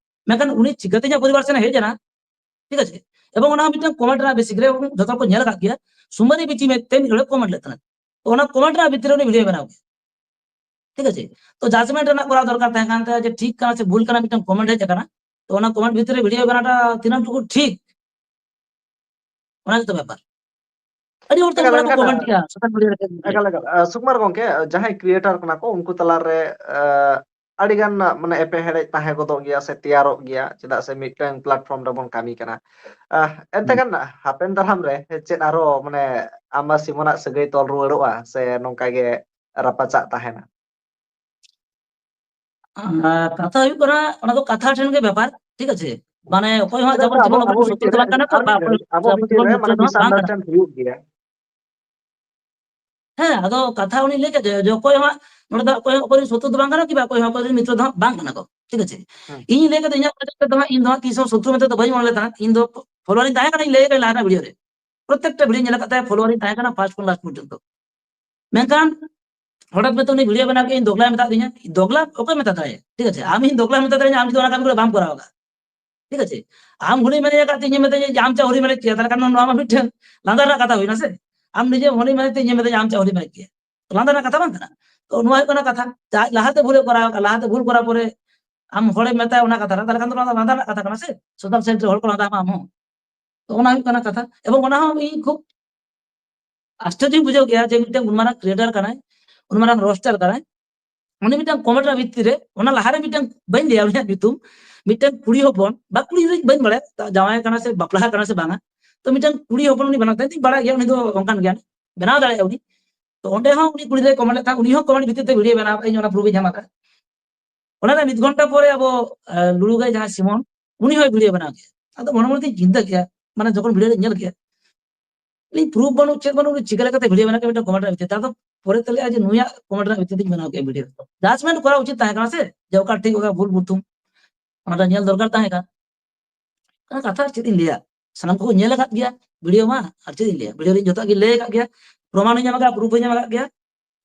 ᱢᱮᱱᱠᱷᱟᱱ ᱩᱱᱤ ᱪᱤᱠᱟᱹᱛᱮ ᱤᱧᱟᱹᱜ ᱯᱚᱨᱤᱵᱟᱨ ᱥᱮᱱ ᱦᱮᱡ ᱮᱱᱟ, ᱴᱷᱤᱠ ᱟᱪᱷᱮ? ᱮᱵᱚᱝ ᱚᱱᱟ ᱢᱤᱫᱴᱟᱝ ᱠᱚᱢᱮᱱᱴ ᱨᱮᱱᱟᱜ ᱵᱮᱥᱤᱠ ᱨᱮ ᱡᱚᱛᱚ ᱠᱚ ᱧᱮᱞ ᱟᱠᱟᱫ ᱜᱮᱭᱟ, ᱥᱩᱢᱟᱹᱨᱤ ᱵᱤᱴᱤ ᱢᱮᱱᱛᱮ ᱢᱤᱫ ᱦᱚᱲᱮ ᱠᱚᱢᱮᱱᱴ ᱞᱮᱫ ᱛᱟᱦᱮᱸᱱᱟ᱾ ᱛᱚ ᱚᱱᱟ ᱠᱚᱢᱮᱱᱴ ᱨᱮᱱᱟᱜ ᱵᱷᱤᱛᱤᱨ ᱨᱮ ᱩᱱᱤ ᱵᱷᱤᱰᱤᱭᱳ ᱵᱮᱱᱟᱣ ᱠᱮᱫᱟ, ᱴᱷᱤᱠ ᱟᱪᱷᱮ? ᱛᱚ ᱡᱟᱡᱽᱢᱮᱱᱴ ᱨᱮᱱᱟᱜ ᱠᱚᱨᱟᱣ ᱫᱚᱨᱠᱟᱨ ᱛᱟᱦᱮᱸ ᱠᱟᱱ ᱛᱟᱭᱟ ᱡᱮ ᱴᱷᱤᱠ ᱠᱟᱱᱟ ᱥᱮ ᱵᱷᱩᱞ ᱠᱟᱱᱟ, ᱢᱤᱫᱴᱟᱝ ᱠᱚᱢᱮᱱᱴ ᱦᱮᱡ ᱟᱠᱟᱱᱟ, ᱛᱚ ᱚᱱᱟ ᱠᱚᱢᱮᱱᱴ ᱵᱷᱤᱛᱤᱨ ᱨᱮ ᱵᱷᱤᱰᱤᱭᱳ ᱵᱮᱱᱟᱣᱴᱟ ᱛᱤᱱᱟᱹᱜ ᱴᱩᱠᱩ ᱴᱷᱤᱠ, ᱚᱱᱟ ᱜᱮᱛᱚ ᱵᱮᱯᱟᱨ᱾ ᱟᱹᱰᱤ ᱦᱚᱲ ᱛᱚ ᱮᱠᱟᱞ, ᱚᱱᱠᱟ ᱠᱚ ᱮᱱᱠᱷᱟᱱ ᱠᱚᱢᱮᱱᱴ ᱜᱮᱭᱟ ᱥᱳᱥᱟᱞ ᱢᱤᱰᱤᱭᱟ ᱨᱮ᱾ ᱮᱠᱟᱞ, ᱮᱠᱟᱞ᱾ ᱟᱸ, ᱥᱩᱠᱩᱢᱟᱨ ᱜᱚᱝᱠᱮ, ᱡᱟᱦᱟᱸᱭ ᱠᱨᱤᱭᱮᱴᱟᱨ ᱠᱟᱱᱟ ᱠᱚ, ᱩᱱᱠᱩ ᱛᱟᱞᱟᱨᱮ, ᱟᱸ, ᱟᱹᱰᱤᱜᱟᱱ, ᱢᱟᱱᱮ, ᱮᱯᱮᱨᱦᱮᱸᱰᱮᱡ ᱛᱟᱦᱮᱸ ᱜᱚᱫᱚᱜ ᱜᱮᱭᱟ, ᱥᱮ ᱛᱮᱭᱟᱨᱚᱜ ᱜᱮᱭᱟ, ᱪᱮᱫᱟᱜ ᱥᱮ ᱢᱤᱫᱴᱟᱝ ᱯᱞᱟᱴᱯᱷᱚᱨᱢ ᱨᱮᱵᱚᱱ ᱠᱟᱹᱢᱤ ᱠᱟᱱᱟ᱾ ᱟᱸ, ᱮᱱᱛᱮ ᱦᱩᱸ᱾ ᱠᱷᱟᱱ ᱦᱟᱯᱮᱱ ᱫᱟᱨᱟᱢ ᱨᱮ ᱪᱮᱫ ᱟᱨᱦᱚᱸ, ᱢᱟᱱᱮ, ᱟᱢ ᱟᱨ ᱥᱤᱢᱚᱱᱟᱜ ᱥᱟᱹᱜᱟᱹᱭ ᱛᱚᱞ ᱨᱩᱣᱟᱹᱲᱚᱜᱼᱟ, ᱥᱮ ᱱᱚᱝᱠᱟ ᱜᱮ ᱨᱟᱯᱟᱪᱟᱜ ᱛᱟᱦᱮᱱᱟ? ᱟᱨ ᱠᱟᱛᱷᱟ ᱦᱩᱭᱩᱜ ᱠᱟᱱᱟ, ᱚᱱᱟ ᱫᱚ ᱠᱟᱛᱷᱟ ᱴᱷᱮᱱ ᱜᱮ ᱵᱮᱯᱟᱨ, ᱴᱷᱤᱠ ᱟᱪᱷᱮ? ᱢᱟᱱᱮ, ᱚᱠᱚᱭ ᱦᱚᱸ ᱪᱮᱫᱟᱜ ᱥᱮ ᱡᱟᱵᱚᱛ ᱟᱵᱚ, ᱡᱤᱵᱚᱱ ᱚᱠᱚᱭ ᱟᱵᱚ ᱥᱚᱛᱛᱚ ᱵᱷᱤᱛᱤᱨ ᱫᱚ ᱨᱮ, ᱵᱟᱝ ᱠᱟᱱᱟ ᱛᱚ, ᱟᱨ ᱵᱟ, ᱢᱤᱫᱴᱮᱱ, ᱚᱠᱚᱭ ᱟᱵᱚ ᱡᱟᱵᱚᱛ ᱵᱷᱤᱛᱤᱨ ᱡᱤᱵᱚᱱ ᱨᱮ, ᱢᱩᱪᱟᱹᱫ ᱢᱟᱱᱮ, ᱫᱚ ᱦᱟᱸᱜ ᱵᱟᱝ ᱠᱟᱱᱟ᱾ ᱢᱤᱥᱟᱱᱰᱟᱨᱥᱴᱮᱱᱰ ᱦᱩᱭᱩᱜ ᱜᱮᱭᱟ᱾ ᱦᱮᱸ, ᱟᱫᱚ ᱠᱟᱛᱷᱟ ᱩᱱᱤ ᱞᱟᱹᱭ ᱠᱮᱫ ᱡᱮ, ᱡᱮ ᱚᱠᱚᱭ ᱦᱚᱸ ᱦᱟᱸᱜ ᱱᱚᱰᱮ ᱫᱚ ᱚᱠᱚᱭ ᱦᱚᱸ ᱚᱠᱚᱭ ᱨᱮᱱ ᱥᱚᱛᱨᱩ ᱫᱚ ᱵᱟᱝ ᱠᱟᱱᱟ, ᱠᱤ ᱵᱟ ᱚᱠᱚᱭ ᱦᱚᱸ ᱚᱠᱚᱭ ᱨᱮᱱ ᱢᱤᱛᱨᱚ ᱫᱚ ᱦᱟᱸᱜ ᱵᱟᱝ ᱠᱟᱱᱟ ᱠᱚ, ᱴᱷᱤᱠ ᱟᱪᱷᱮ? ᱦᱩᱸ᱾ ᱤᱧ ᱞᱟᱹᱭ ᱠᱮᱫᱟ, ᱤᱧᱟᱹᱜ ᱯᱨᱚᱡᱮᱠᱴ ᱨᱮᱫᱚ ᱦᱟᱸᱜ ᱤᱧ ᱫᱚ ᱦᱟᱸᱜ ᱛᱤᱥ ᱦᱚᱸ ᱥᱚᱛᱨᱩ ᱢᱮᱱᱛᱮ ᱫᱚ ᱵᱟᱹᱧ ᱢᱚᱱᱮ ᱞᱮᱫᱟ ᱦᱟᱸᱜ, ᱤᱧ ᱫᱚ ᱯᱷᱚᱞᱳᱣᱟᱨ ᱤᱧ ᱛᱟᱦᱮᱸ ᱠᱟᱱᱟ, ᱤᱧ ᱞᱟᱹᱭ ᱠᱟᱫᱟ ᱞᱟᱦᱟ ᱨᱮᱱᱟᱜ ᱵᱷᱤᱰᱤᱭᱳ ᱨᱮ, ᱯᱨᱚᱛᱮᱠᱴᱟ ᱵᱷᱤᱰᱤᱭᱳ ᱧᱮᱞ ᱟᱠᱟᱫ ᱛᱟᱭᱟ, ᱯᱷᱚᱞᱳᱣᱟᱨ ᱤᱧ ᱛᱟᱦᱮᱸ ᱠᱟᱱᱟ ᱯᱷᱟᱥᱴ ᱠᱷᱚᱱ ᱞᱟᱥᱴ ᱯᱚᱨᱡᱚᱱᱛᱚ᱾ ᱢᱮᱱᱠᱷᱟᱱ ᱦᱚᱴᱟᱛ ᱢᱮᱱᱛᱮ ᱩᱱᱤ ᱵᱷᱤᱰᱤᱭᱳ ᱵᱮᱱᱟᱣ ᱠᱮᱫ, ᱤᱧ ᱫᱚᱜᱽᱞᱟᱭ ᱢᱮᱛᱟᱫ ᱫᱤᱧᱟ, ᱫᱚᱜᱽᱞᱟ ᱚᱠᱚᱭ ᱢᱮᱛᱟ ᱫᱟᱲᱮᱭᱟᱜᱼᱟ, ᱴᱷᱤᱠ ᱟᱪᱷᱮ? ᱟᱢ ᱤᱧ ᱫᱚᱜᱽᱞᱟ ᱢᱮᱛᱟ ᱫᱟᱲᱮᱭᱟᱹᱧᱟ, ᱟᱢ ᱡᱩᱫᱤ ᱚᱱᱟ ᱠᱟᱹᱢᱤ ᱠᱚ ᱵᱟᱢ ᱠᱚᱨᱟᱣ ᱟᱠᱟᱫ, ᱴᱷᱤᱠ ᱟᱪᱷᱮ? ᱟᱢ ᱦᱩᱰᱤᱧ ᱢᱮᱱᱮᱡ ᱟᱠᱟᱫ ᱛᱤᱧ, ᱤᱧ ᱢᱮᱛᱟᱧᱟ ᱡᱮ ᱟᱢ ᱪᱮᱫ ᱦᱩᱰᱤᱧ ᱢᱮᱱᱮᱡ ᱠᱮᱭᱟ, ᱛᱟᱦᱚᱞᱮ ᱠᱷᱟᱱ ᱱᱚᱣᱟ ᱢᱟ ᱢᱤᱫᱴᱮᱱ ᱞᱟᱸᱫᱟ ᱨᱮᱱᱟᱜ ᱠᱟᱛᱷᱟ ᱦᱩᱭᱱᱟ ᱥᱮ? ᱟᱢ ᱱᱤᱡᱮ ᱦᱩᱰᱤᱧ ᱢᱮᱱᱮᱡ ᱛᱮ ᱤᱧ ᱢᱮᱛᱟᱧᱟ ᱟᱢ ᱪᱮᱫ ᱦᱩᱰᱤᱧ ᱢᱮᱱᱮᱡ ᱠᱮᱭᱟ, ᱞᱟᱸᱫᱟ ᱨᱮᱱᱟᱜ ᱠᱟᱛᱷᱟ ᱵᱟᱝ ᱠᱟᱱᱟ? ᱛᱚ ᱱᱚᱣᱟ ᱦᱩᱭᱩᱜ ᱠᱟᱱᱟ ᱠᱟᱛᱷᱟ, ᱡᱮ ᱟᱡ ᱞᱟᱦᱟᱛᱮ ᱵᱷᱩᱞᱮ ᱠᱚᱨᱟᱣ ᱟᱠᱟᱫ, ᱞᱟᱦᱟᱛᱮ ᱵᱷᱩᱞ ᱠᱚᱨᱟᱣ ᱯᱚᱨᱮ ᱟᱢ ᱦᱚᱲᱮᱢ ᱢᱮᱛᱟᱭᱟ ᱚᱱᱟ ᱠᱟᱛᱷᱟ ᱨᱮ, ᱛᱟᱦᱚᱞᱮ ᱠᱷᱟᱱ ᱫᱚ ᱱᱚᱣᱟ ᱫᱚ ᱞᱟᱸᱫᱟ ᱨᱮᱱᱟᱜ ᱠᱟᱛᱷᱟ ᱠᱟᱱᱟ ᱥᱮ? ᱥᱳᱥᱟᱞ ᱥᱟᱭᱤᱴ ᱨᱮ ᱦᱚᱲ ᱠᱚ ᱞᱟᱸᱫᱟ ᱟᱢᱟ ᱟᱢ ᱦᱚᱸ᱾ ᱛᱚ ᱚᱱᱟ ᱦᱩᱭᱩᱜ ᱠᱟᱱᱟ ᱠᱟᱛᱷᱟ᱾ ᱮᱵᱚᱝ ᱚᱱᱟ ᱦᱚᱸ ᱤᱧ ᱠᱷᱩᱵ ᱟᱥᱪᱚᱨᱡᱚᱧ ᱵᱩᱡᱷᱟᱹᱣ ᱜᱮᱭᱟ ᱡᱮ ᱢᱤᱫᱴᱟᱝ ᱩᱱ ᱢᱟᱨᱟᱝ ᱠᱨᱤᱭᱮᱴᱟᱨ ᱠᱟᱱᱟᱭ, ᱩᱱ ᱢᱟᱨᱟᱝ ᱨᱳᱥᱴᱟᱨ ᱠᱟᱱᱟᱭ, ᱩᱱᱤ ᱢᱤᱫᱴᱟᱝ ᱠᱚᱢᱮᱱᱴ ᱨᱮᱱᱟᱜ ᱵᱷᱤᱛᱤᱨ ᱨᱮ, ᱚᱱᱟ ᱞᱟᱦᱟᱨᱮ ᱢᱤᱫᱴᱟᱝ, ᱵᱟᱹᱧ ᱞᱟᱹᱭᱟ ᱩᱱᱤᱭᱟᱜ ᱧᱩᱛᱩᱢ, ᱢᱤᱫᱴᱟᱝ ᱠᱩᱲᱤ ᱦᱚᱯᱚᱱ ᱵᱟ ᱠᱩᱲᱤ ᱜᱤᱫᱽᱨᱟᱹ ᱵᱟᱹᱧ ᱵᱟᱲᱟᱭᱟ, ᱛᱟ-, ᱡᱟᱶᱟᱭ ᱠᱟᱱᱟ ᱥᱮ ᱵᱟᱯᱞᱟ ᱠᱟᱱᱟ ᱥᱮ ᱵᱟᱝᱟ, ᱛᱚ ᱢᱤᱫᱴᱟᱝ ᱠᱩᱲᱤ ᱦᱚᱯᱚᱱ ᱩᱱᱤ ᱵᱮᱱᱟᱣ ᱛᱟᱭ ᱵᱟᱲᱟᱭ ᱜᱮᱭᱟ, ᱩᱱᱤ ᱫᱚ ᱚᱱᱠᱟᱱ ᱜᱮᱭᱟ, ᱵᱮᱱᱟᱣ ᱫᱟᱲᱮᱭᱟᱜᱼᱟ ᱩᱱᱤ᱾ ᱛᱚ ᱚᱸᱰᱮ ᱦᱚᱸ ᱩᱱᱤ ᱠᱩᱲᱤ ᱜᱤᱫᱽᱨᱟᱹᱭ ᱠᱚᱢᱮᱱᱴ ᱞᱮᱫ ᱛᱟᱦᱮᱸᱫ, ᱩᱱᱤ ᱦᱚᱸ ᱠᱚᱢᱮᱱᱴ ᱵᱷᱤᱛᱤᱨ ᱛᱮ ᱵᱷᱤᱰᱤᱭᱳ ᱵᱮᱱᱟᱣ ᱠᱟᱜ, ᱤᱧ ᱚᱱᱟ ᱯᱨᱩᱯᱷ ᱤᱧ ᱧᱟᱢ ᱟᱠᱟᱫ᱾ ᱚᱱᱟ ᱨᱮ ᱢᱤᱫ ᱜᱷᱚᱱᱴᱟ ᱯᱚᱨᱮ ᱟᱵᱚ, ᱟᱸ, ᱞᱩᱲᱩ ᱜᱟᱹᱭ ᱡᱟᱦᱟᱸᱭ ᱥᱤᱢᱚᱱ, ᱩᱱᱤ ᱦᱚᱸᱭ ᱵᱷᱤᱰᱤᱭᱳ ᱵᱮᱱᱟᱣ ᱠᱮᱫᱟ᱾ ᱟᱫᱚ ᱢᱚᱱᱮ ᱢᱚᱱᱮ ᱛᱤᱧ ᱪᱤᱱᱛᱟᱹ ᱠᱮᱫᱟ, ᱢᱟᱱᱮ ᱡᱚᱠᱷᱚᱱ ᱵᱷᱤᱰᱤᱭᱳ ᱨᱮ ᱧᱮᱞ ᱠᱮᱫᱟ, ᱤᱧ ᱯᱨᱩᱯᱷ ᱵᱟᱹᱱᱩᱜ, ᱪᱮᱫ ᱵᱟᱹᱱᱩᱜ, ᱩᱱᱤ ᱪᱤᱠᱟᱹ ᱞᱮᱠᱟᱛᱮ ᱵᱷᱤᱰᱤᱭᱳ ᱵᱮᱱᱟᱣ ᱠᱮᱫᱟ ᱢᱤᱫᱴᱟᱝ ᱠᱚᱢᱮᱱᱴ ᱨᱮᱱᱟᱜ ᱵᱷᱤᱛᱤᱨ ᱛᱮ᱾ ᱟᱫᱚ ᱯᱚᱨᱮ ᱛᱮ ᱞᱟᱹᱭᱟ ᱡᱮ ᱱᱩᱭᱟᱜ ᱠᱚᱢᱮᱱᱴ ᱨᱮᱱᱟᱜ ᱵᱷᱤᱛᱤᱨ ᱛᱮᱧ ᱵᱮᱱᱟᱣ ᱠᱮᱫᱟ ᱵᱷᱤᱰᱤᱭᱳ᱾ ᱡᱟᱡᱽᱢᱮᱱᱴ ᱠᱚᱨᱟᱣ ᱩᱪᱤᱛ ᱛᱟᱦᱮᱸ ᱠᱟᱱᱟ ᱥᱮ, ᱡᱮ ᱚᱠᱟ ᱴᱷᱤᱠ ᱚᱠᱟ ᱵᱷᱩᱞ ᱵᱩᱛᱩᱢ, ᱚᱱᱟ ᱫᱚ ᱧᱮᱞ ᱫᱚᱨᱠᱟᱨ ᱛᱟᱦᱮᱸ ᱠᱟᱱᱟ᱾ ᱚᱱᱟ ᱠᱟᱛᱷᱟ ᱟᱨ ᱪᱮᱫ ᱤᱧ ᱞᱟᱹᱭᱟ, ᱥᱟᱱᱟᱢ ᱠᱚᱠᱚ ᱧᱮᱞ ᱟᱠᱟᱫ ᱜᱮᱭᱟ ᱵᱷᱤᱰᱤᱭᱳ ᱢᱟ, ᱟᱨ ᱪᱮᱫ ᱤᱧ ᱞᱟᱹᱭᱟ, ᱵᱷᱤᱰᱤᱭᱳ ᱨᱮ ᱤᱧ ᱡᱚᱛᱚᱣᱟᱜ ᱜᱮ ᱞᱟᱹᱭ ᱟᱠᱟᱫ ᱜᱮᱭᱟ, ᱯᱨᱚᱢᱟᱱ ᱦᱚᱸᱧ ᱮᱢ ᱟᱠᱟᱫ, ᱯᱨᱩᱯᱷ ᱦᱚᱸᱧ ᱮᱢ ᱟᱠᱟᱫ ᱜᱮᱭᱟ᱾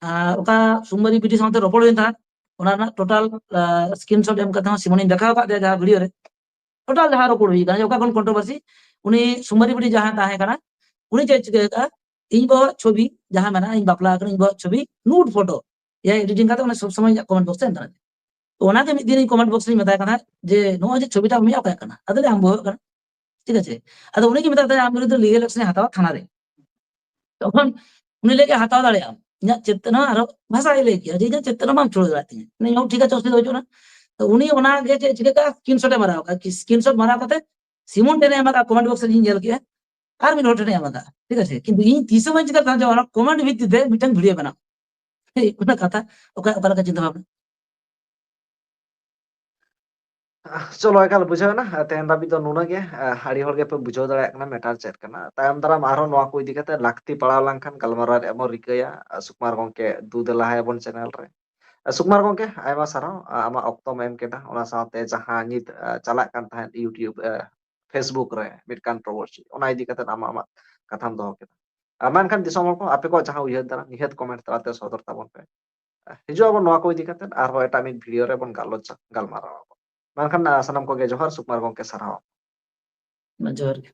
ᱟᱨ ᱚᱠᱟ ᱥᱩᱢᱵᱟᱨᱤ ᱵᱤᱴᱤ ᱥᱟᱶᱛᱮ ᱨᱚᱯᱚᱲ ᱦᱩᱭᱮᱱ ᱛᱟᱦᱮᱸᱫ, ᱚᱱᱟ ᱨᱮᱱᱟᱜ ᱴᱳᱴᱟᱞ, ᱟᱸ, ᱥᱠᱨᱤᱱᱥᱚᱴ ᱮᱢ ᱠᱟᱛᱮ ᱦᱚᱸ ᱥᱤᱢᱚᱱᱤᱧ ᱫᱮᱠᱷᱟᱣ ᱟᱠᱟᱫ ᱛᱟᱭᱟ ᱡᱟᱦᱟᱸ ᱵᱷᱤᱰᱤᱭᱳ ᱨᱮ᱾ ᱴᱳᱴᱟᱞ ᱡᱟᱦᱟᱸ ᱨᱚᱯᱚᱲ ᱦᱩᱭ ᱟᱠᱟᱱᱟ, ᱚᱠᱟ ᱠᱷᱚᱱ ᱠᱚᱱᱴᱨᱳᱵᱷᱟᱨᱥᱤ, ᱩᱱᱤ ᱥᱩᱢᱵᱟᱨᱤ ᱵᱤᱴᱤ ᱡᱟᱦᱟᱸᱭ ᱛᱟᱦᱮᱸ ᱠᱟᱱᱟ, ᱩᱱᱤ ᱪᱮᱫ ᱪᱤᱠᱟᱹ ᱟᱠᱟᱫᱼᱟ, ᱤᱧ ᱵᱟᱵᱟᱣᱟᱜ ᱪᱷᱚᱵᱤ ᱡᱟᱦᱟᱸ ᱢᱮᱱᱟᱜᱼᱟ, ᱤᱧ ᱵᱟᱯᱞᱟ ᱟᱠᱟᱱᱟ, ᱤᱧ ᱵᱟᱵᱟᱣᱟᱜ ᱪᱷᱚᱵᱤ ᱱᱩᱰ ᱯᱷᱳᱴᱳ, ᱮᱭᱟᱭ ᱮᱰᱤᱴᱤᱝ ᱠᱟᱛᱮ ᱚᱱᱟ ᱥᱚᱵ ᱥᱚᱢᱚᱭ ᱤᱧᱟᱹᱜ ᱠᱚᱢᱮᱱᱴ ᱵᱚᱠᱥ ᱨᱮ ᱮᱢ ᱛᱟᱦᱮᱸ᱾ ᱛᱚ ᱚᱱᱟᱜᱮ ᱢᱤᱫ ᱫᱤᱱ ᱤᱧ ᱠᱚᱢᱮᱱᱴ ᱵᱚᱠᱥ ᱨᱤᱧ ᱢᱮᱛᱟᱭ ᱠᱟᱱᱟ ᱡᱮ, "ᱱᱚᱜᱼᱚᱭ ᱡᱮ ᱪᱷᱚᱵᱤᱴᱟ ᱟᱢ ᱚᱠᱚᱭᱟᱜ ᱠᱟᱱᱟ?" ᱟᱫᱚ ᱞᱟᱹᱭ, "ᱟᱢ ᱵᱟᱵᱟᱣᱟᱜ ᱠᱟᱱᱟ᱾" ᱴᱷᱤᱠ ᱟᱪᱷᱮ? ᱟᱫᱚ ᱩᱱᱤ ᱜᱮ ᱢᱮᱛᱟᱜ ᱫᱤᱧᱟ, "ᱟᱢ ᱵᱤᱨᱩᱫᱷ ᱨᱮ ᱞᱤᱜᱟᱞ ᱮᱠᱥᱮᱱ ᱦᱟᱛᱟᱣᱟ ᱛᱷᱟᱱᱟ ᱨᱮ᱾" ᱛᱚᱠᱷᱚᱱ ᱩᱱᱤ ᱞᱟᱹᱭ ᱠᱮᱫ, "ᱦᱟᱛᱟᱣ ᱫᱟᱲᱮᱭᱟᱜ ᱟᱢ᱾" ᱤᱧᱟᱹᱜ ᱪᱮᱛᱱᱟ ᱟᱨᱚ ᱵᱷᱟᱥᱟ ᱜᱮ ᱞᱟᱹᱭ ᱠᱮᱫᱟ ᱡᱮ, "ᱤᱧᱟᱹᱜ ᱪᱮᱛᱱᱟ ᱵᱟᱢ ᱪᱷᱩᱲᱟᱹᱣ ᱫᱟᱲᱮᱭᱟᱜ ᱛᱤᱧᱟᱹ᱾" ᱢᱟᱱᱮ, ᱤᱧ ᱦᱚᱸ ᱴᱷᱤᱠ ᱟᱪᱷᱮ, ᱚᱥᱩᱵᱤᱫᱷᱟ ᱵᱟᱹᱪᱩᱜ ᱟᱱᱟ᱾ ᱛᱚ ᱩᱱᱤ ᱚᱱᱟ ᱜᱮ ᱪᱮᱫ ᱪᱤᱠᱟᱹ ᱠᱟᱜᱼᱟ, ᱥᱠᱨᱤᱱᱥᱚᱴ ᱮ ᱢᱟᱨᱟᱣ ᱠᱟᱜᱼᱟ, ᱥᱠᱨᱤᱱᱥᱚᱴ ᱢᱟᱨᱟᱣ ᱠᱟᱛᱮ ᱥᱤᱢᱚᱱ ᱴᱷᱮᱱ ᱮ ᱮᱢ ᱟᱠᱟᱫ, ᱠᱚᱢᱮᱱᱴ ᱵᱚᱠᱥ ᱨᱮ ᱤᱧ ᱧᱮᱞ ᱠᱮᱫᱼᱟ, ᱟᱨ ᱢᱤᱫ ᱦᱚᱲ ᱴᱷᱮᱱ ᱮ ᱮᱢ ᱟᱠᱟᱫᱼᱟ᱾ ᱴᱷᱤᱠ ᱟᱪᱷᱮ? ᱠᱤᱱᱛᱩ ᱤᱧ ᱛᱤᱥ ᱦᱚᱸ ᱵᱟᱹᱧ ᱪᱤᱠᱟᱹ ᱠᱟᱱᱟ ᱡᱮ ᱚᱱᱟ ᱠᱚᱢᱮᱱᱴ ᱵᱷᱤᱛᱤᱨ ᱛᱮ ᱢᱤᱫᱴᱟᱝ ᱵᱷᱤᱰᱤᱭᱳ ᱵᱮᱱᱟᱣ᱾ ᱦᱮᱸ, ᱚᱱᱟ ᱠᱟᱛᱷᱟ, ᱚᱠᱟ, ᱚᱠᱟ ᱞᱮᱠᱟ ᱪᱤᱱᱛᱟᱹ ᱵᱷᱟᱵᱽᱱᱟ? ᱪᱚᱞᱚ, ᱮᱠᱟᱞ ᱵᱩᱡᱷᱟᱹᱣ ᱮᱱᱟ᱾ ᱛᱮᱦᱮᱧ ᱫᱷᱟᱹᱵᱤᱡ ᱫᱚ ᱱᱩᱱᱟᱹᱜ ᱜᱮ᱾ ᱟᱹᱰᱤ ᱦᱚᱲ ᱜᱮᱯᱮ ᱵᱩᱡᱷᱟᱹᱣ ᱫᱟᱲᱮᱭᱟᱜ ᱠᱟᱱᱟ ᱢᱮᱴᱟᱨ ᱪᱮᱫ ᱠᱟᱱᱟ᱾ ᱛᱟᱭᱚᱢ ᱫᱟᱨᱟᱢ ᱟᱨᱦᱚᱸ ᱱᱚᱣᱟ ᱠᱚ ᱤᱫᱤ ᱠᱟᱛᱮ ᱞᱟᱹᱠᱛᱤ ᱯᱟᱲᱟᱣ ᱞᱮᱱᱠᱷᱟᱱ ᱜᱟᱞᱢᱟᱨᱟᱣ ᱨᱮᱭᱟᱜ ᱵᱚᱱ ᱨᱤᱠᱟᱹᱭᱟ᱾ ᱥᱩᱠᱢᱟᱨ ᱜᱚᱢᱠᱮ ᱫᱩ ᱫᱮᱞᱟ ᱦᱟᱭᱟᱵᱚᱱ ᱪᱮᱱᱮᱞ ᱨᱮ᱾ ᱥᱩᱠᱢᱟᱨ ᱜᱚᱢᱠᱮ, ᱟᱭᱢᱟ ᱥᱟᱨᱦᱟᱣ, ᱟᱢᱟᱜ ᱚᱠᱛᱚᱢ ᱮᱢ ᱠᱮᱫᱟ, ᱚᱱᱟ ᱥᱟᱶᱛᱮ ᱡᱟᱦᱟᱸ ᱱᱤᱛ ᱪᱟᱞᱟᱜ ᱠᱟᱱ ᱛᱟᱦᱮᱸᱫ YouTube, Facebook ᱨᱮ ᱢᱤᱫ controversy, ᱚᱱᱟ ᱤᱫᱤ ᱠᱟᱛᱮ ᱟᱢᱟᱜ, ᱟᱢᱟᱜ ᱠᱟᱛᱷᱟᱢ ᱫᱚᱦᱚ ᱠᱮᱫᱟ᱾ ᱟᱨ ᱢᱮᱱᱠᱷᱟᱱ ᱫᱤᱥᱚᱢ ᱦᱚᱲ ᱠᱚ, ᱟᱯᱮ ᱠᱚᱣᱟᱜ ᱡᱟᱦᱟᱸ ᱩᱭᱦᱟᱹᱨ ᱫᱷᱟᱨᱟ, ᱱᱤᱦᱟᱹᱛ ᱠᱚᱢᱮᱱᱴ ᱛᱟᱞᱟᱛᱮ ᱥᱚᱫᱚᱨ ᱛᱟᱵᱚᱱ ᱯᱮ᱾ ᱦᱤᱡᱩᱜ ᱟᱵᱚᱱ ᱱᱚᱣᱟ ᱠᱚ ᱤᱫᱤ ᱠᱟᱛᱮ ᱟᱨᱦᱚᱸ ᱮᱴᱟᱜ ᱢᱤᱫ ᱵᱷᱤᱰᱤᱭᱳ ᱨᱮᱵᱚᱱ ᱜᱟᱞᱚᱪ, ᱜᱟᱞᱢᱟᱨᱟᱣ ᱟᱵᱚᱱ᱾ ᱢᱮᱱᱠᱷᱟᱱ, ᱟᱸ, ᱥᱟᱱᱟᱢ ᱠᱚᱜᱮ ᱡᱚᱦᱟᱨ, ᱥᱩᱠᱢᱟᱨ ᱜᱚᱢᱠᱮ ᱥᱟᱨᱦᱟᱣ᱾ ᱢᱟ ᱡᱚᱦᱟᱨ ᱜᱮ᱾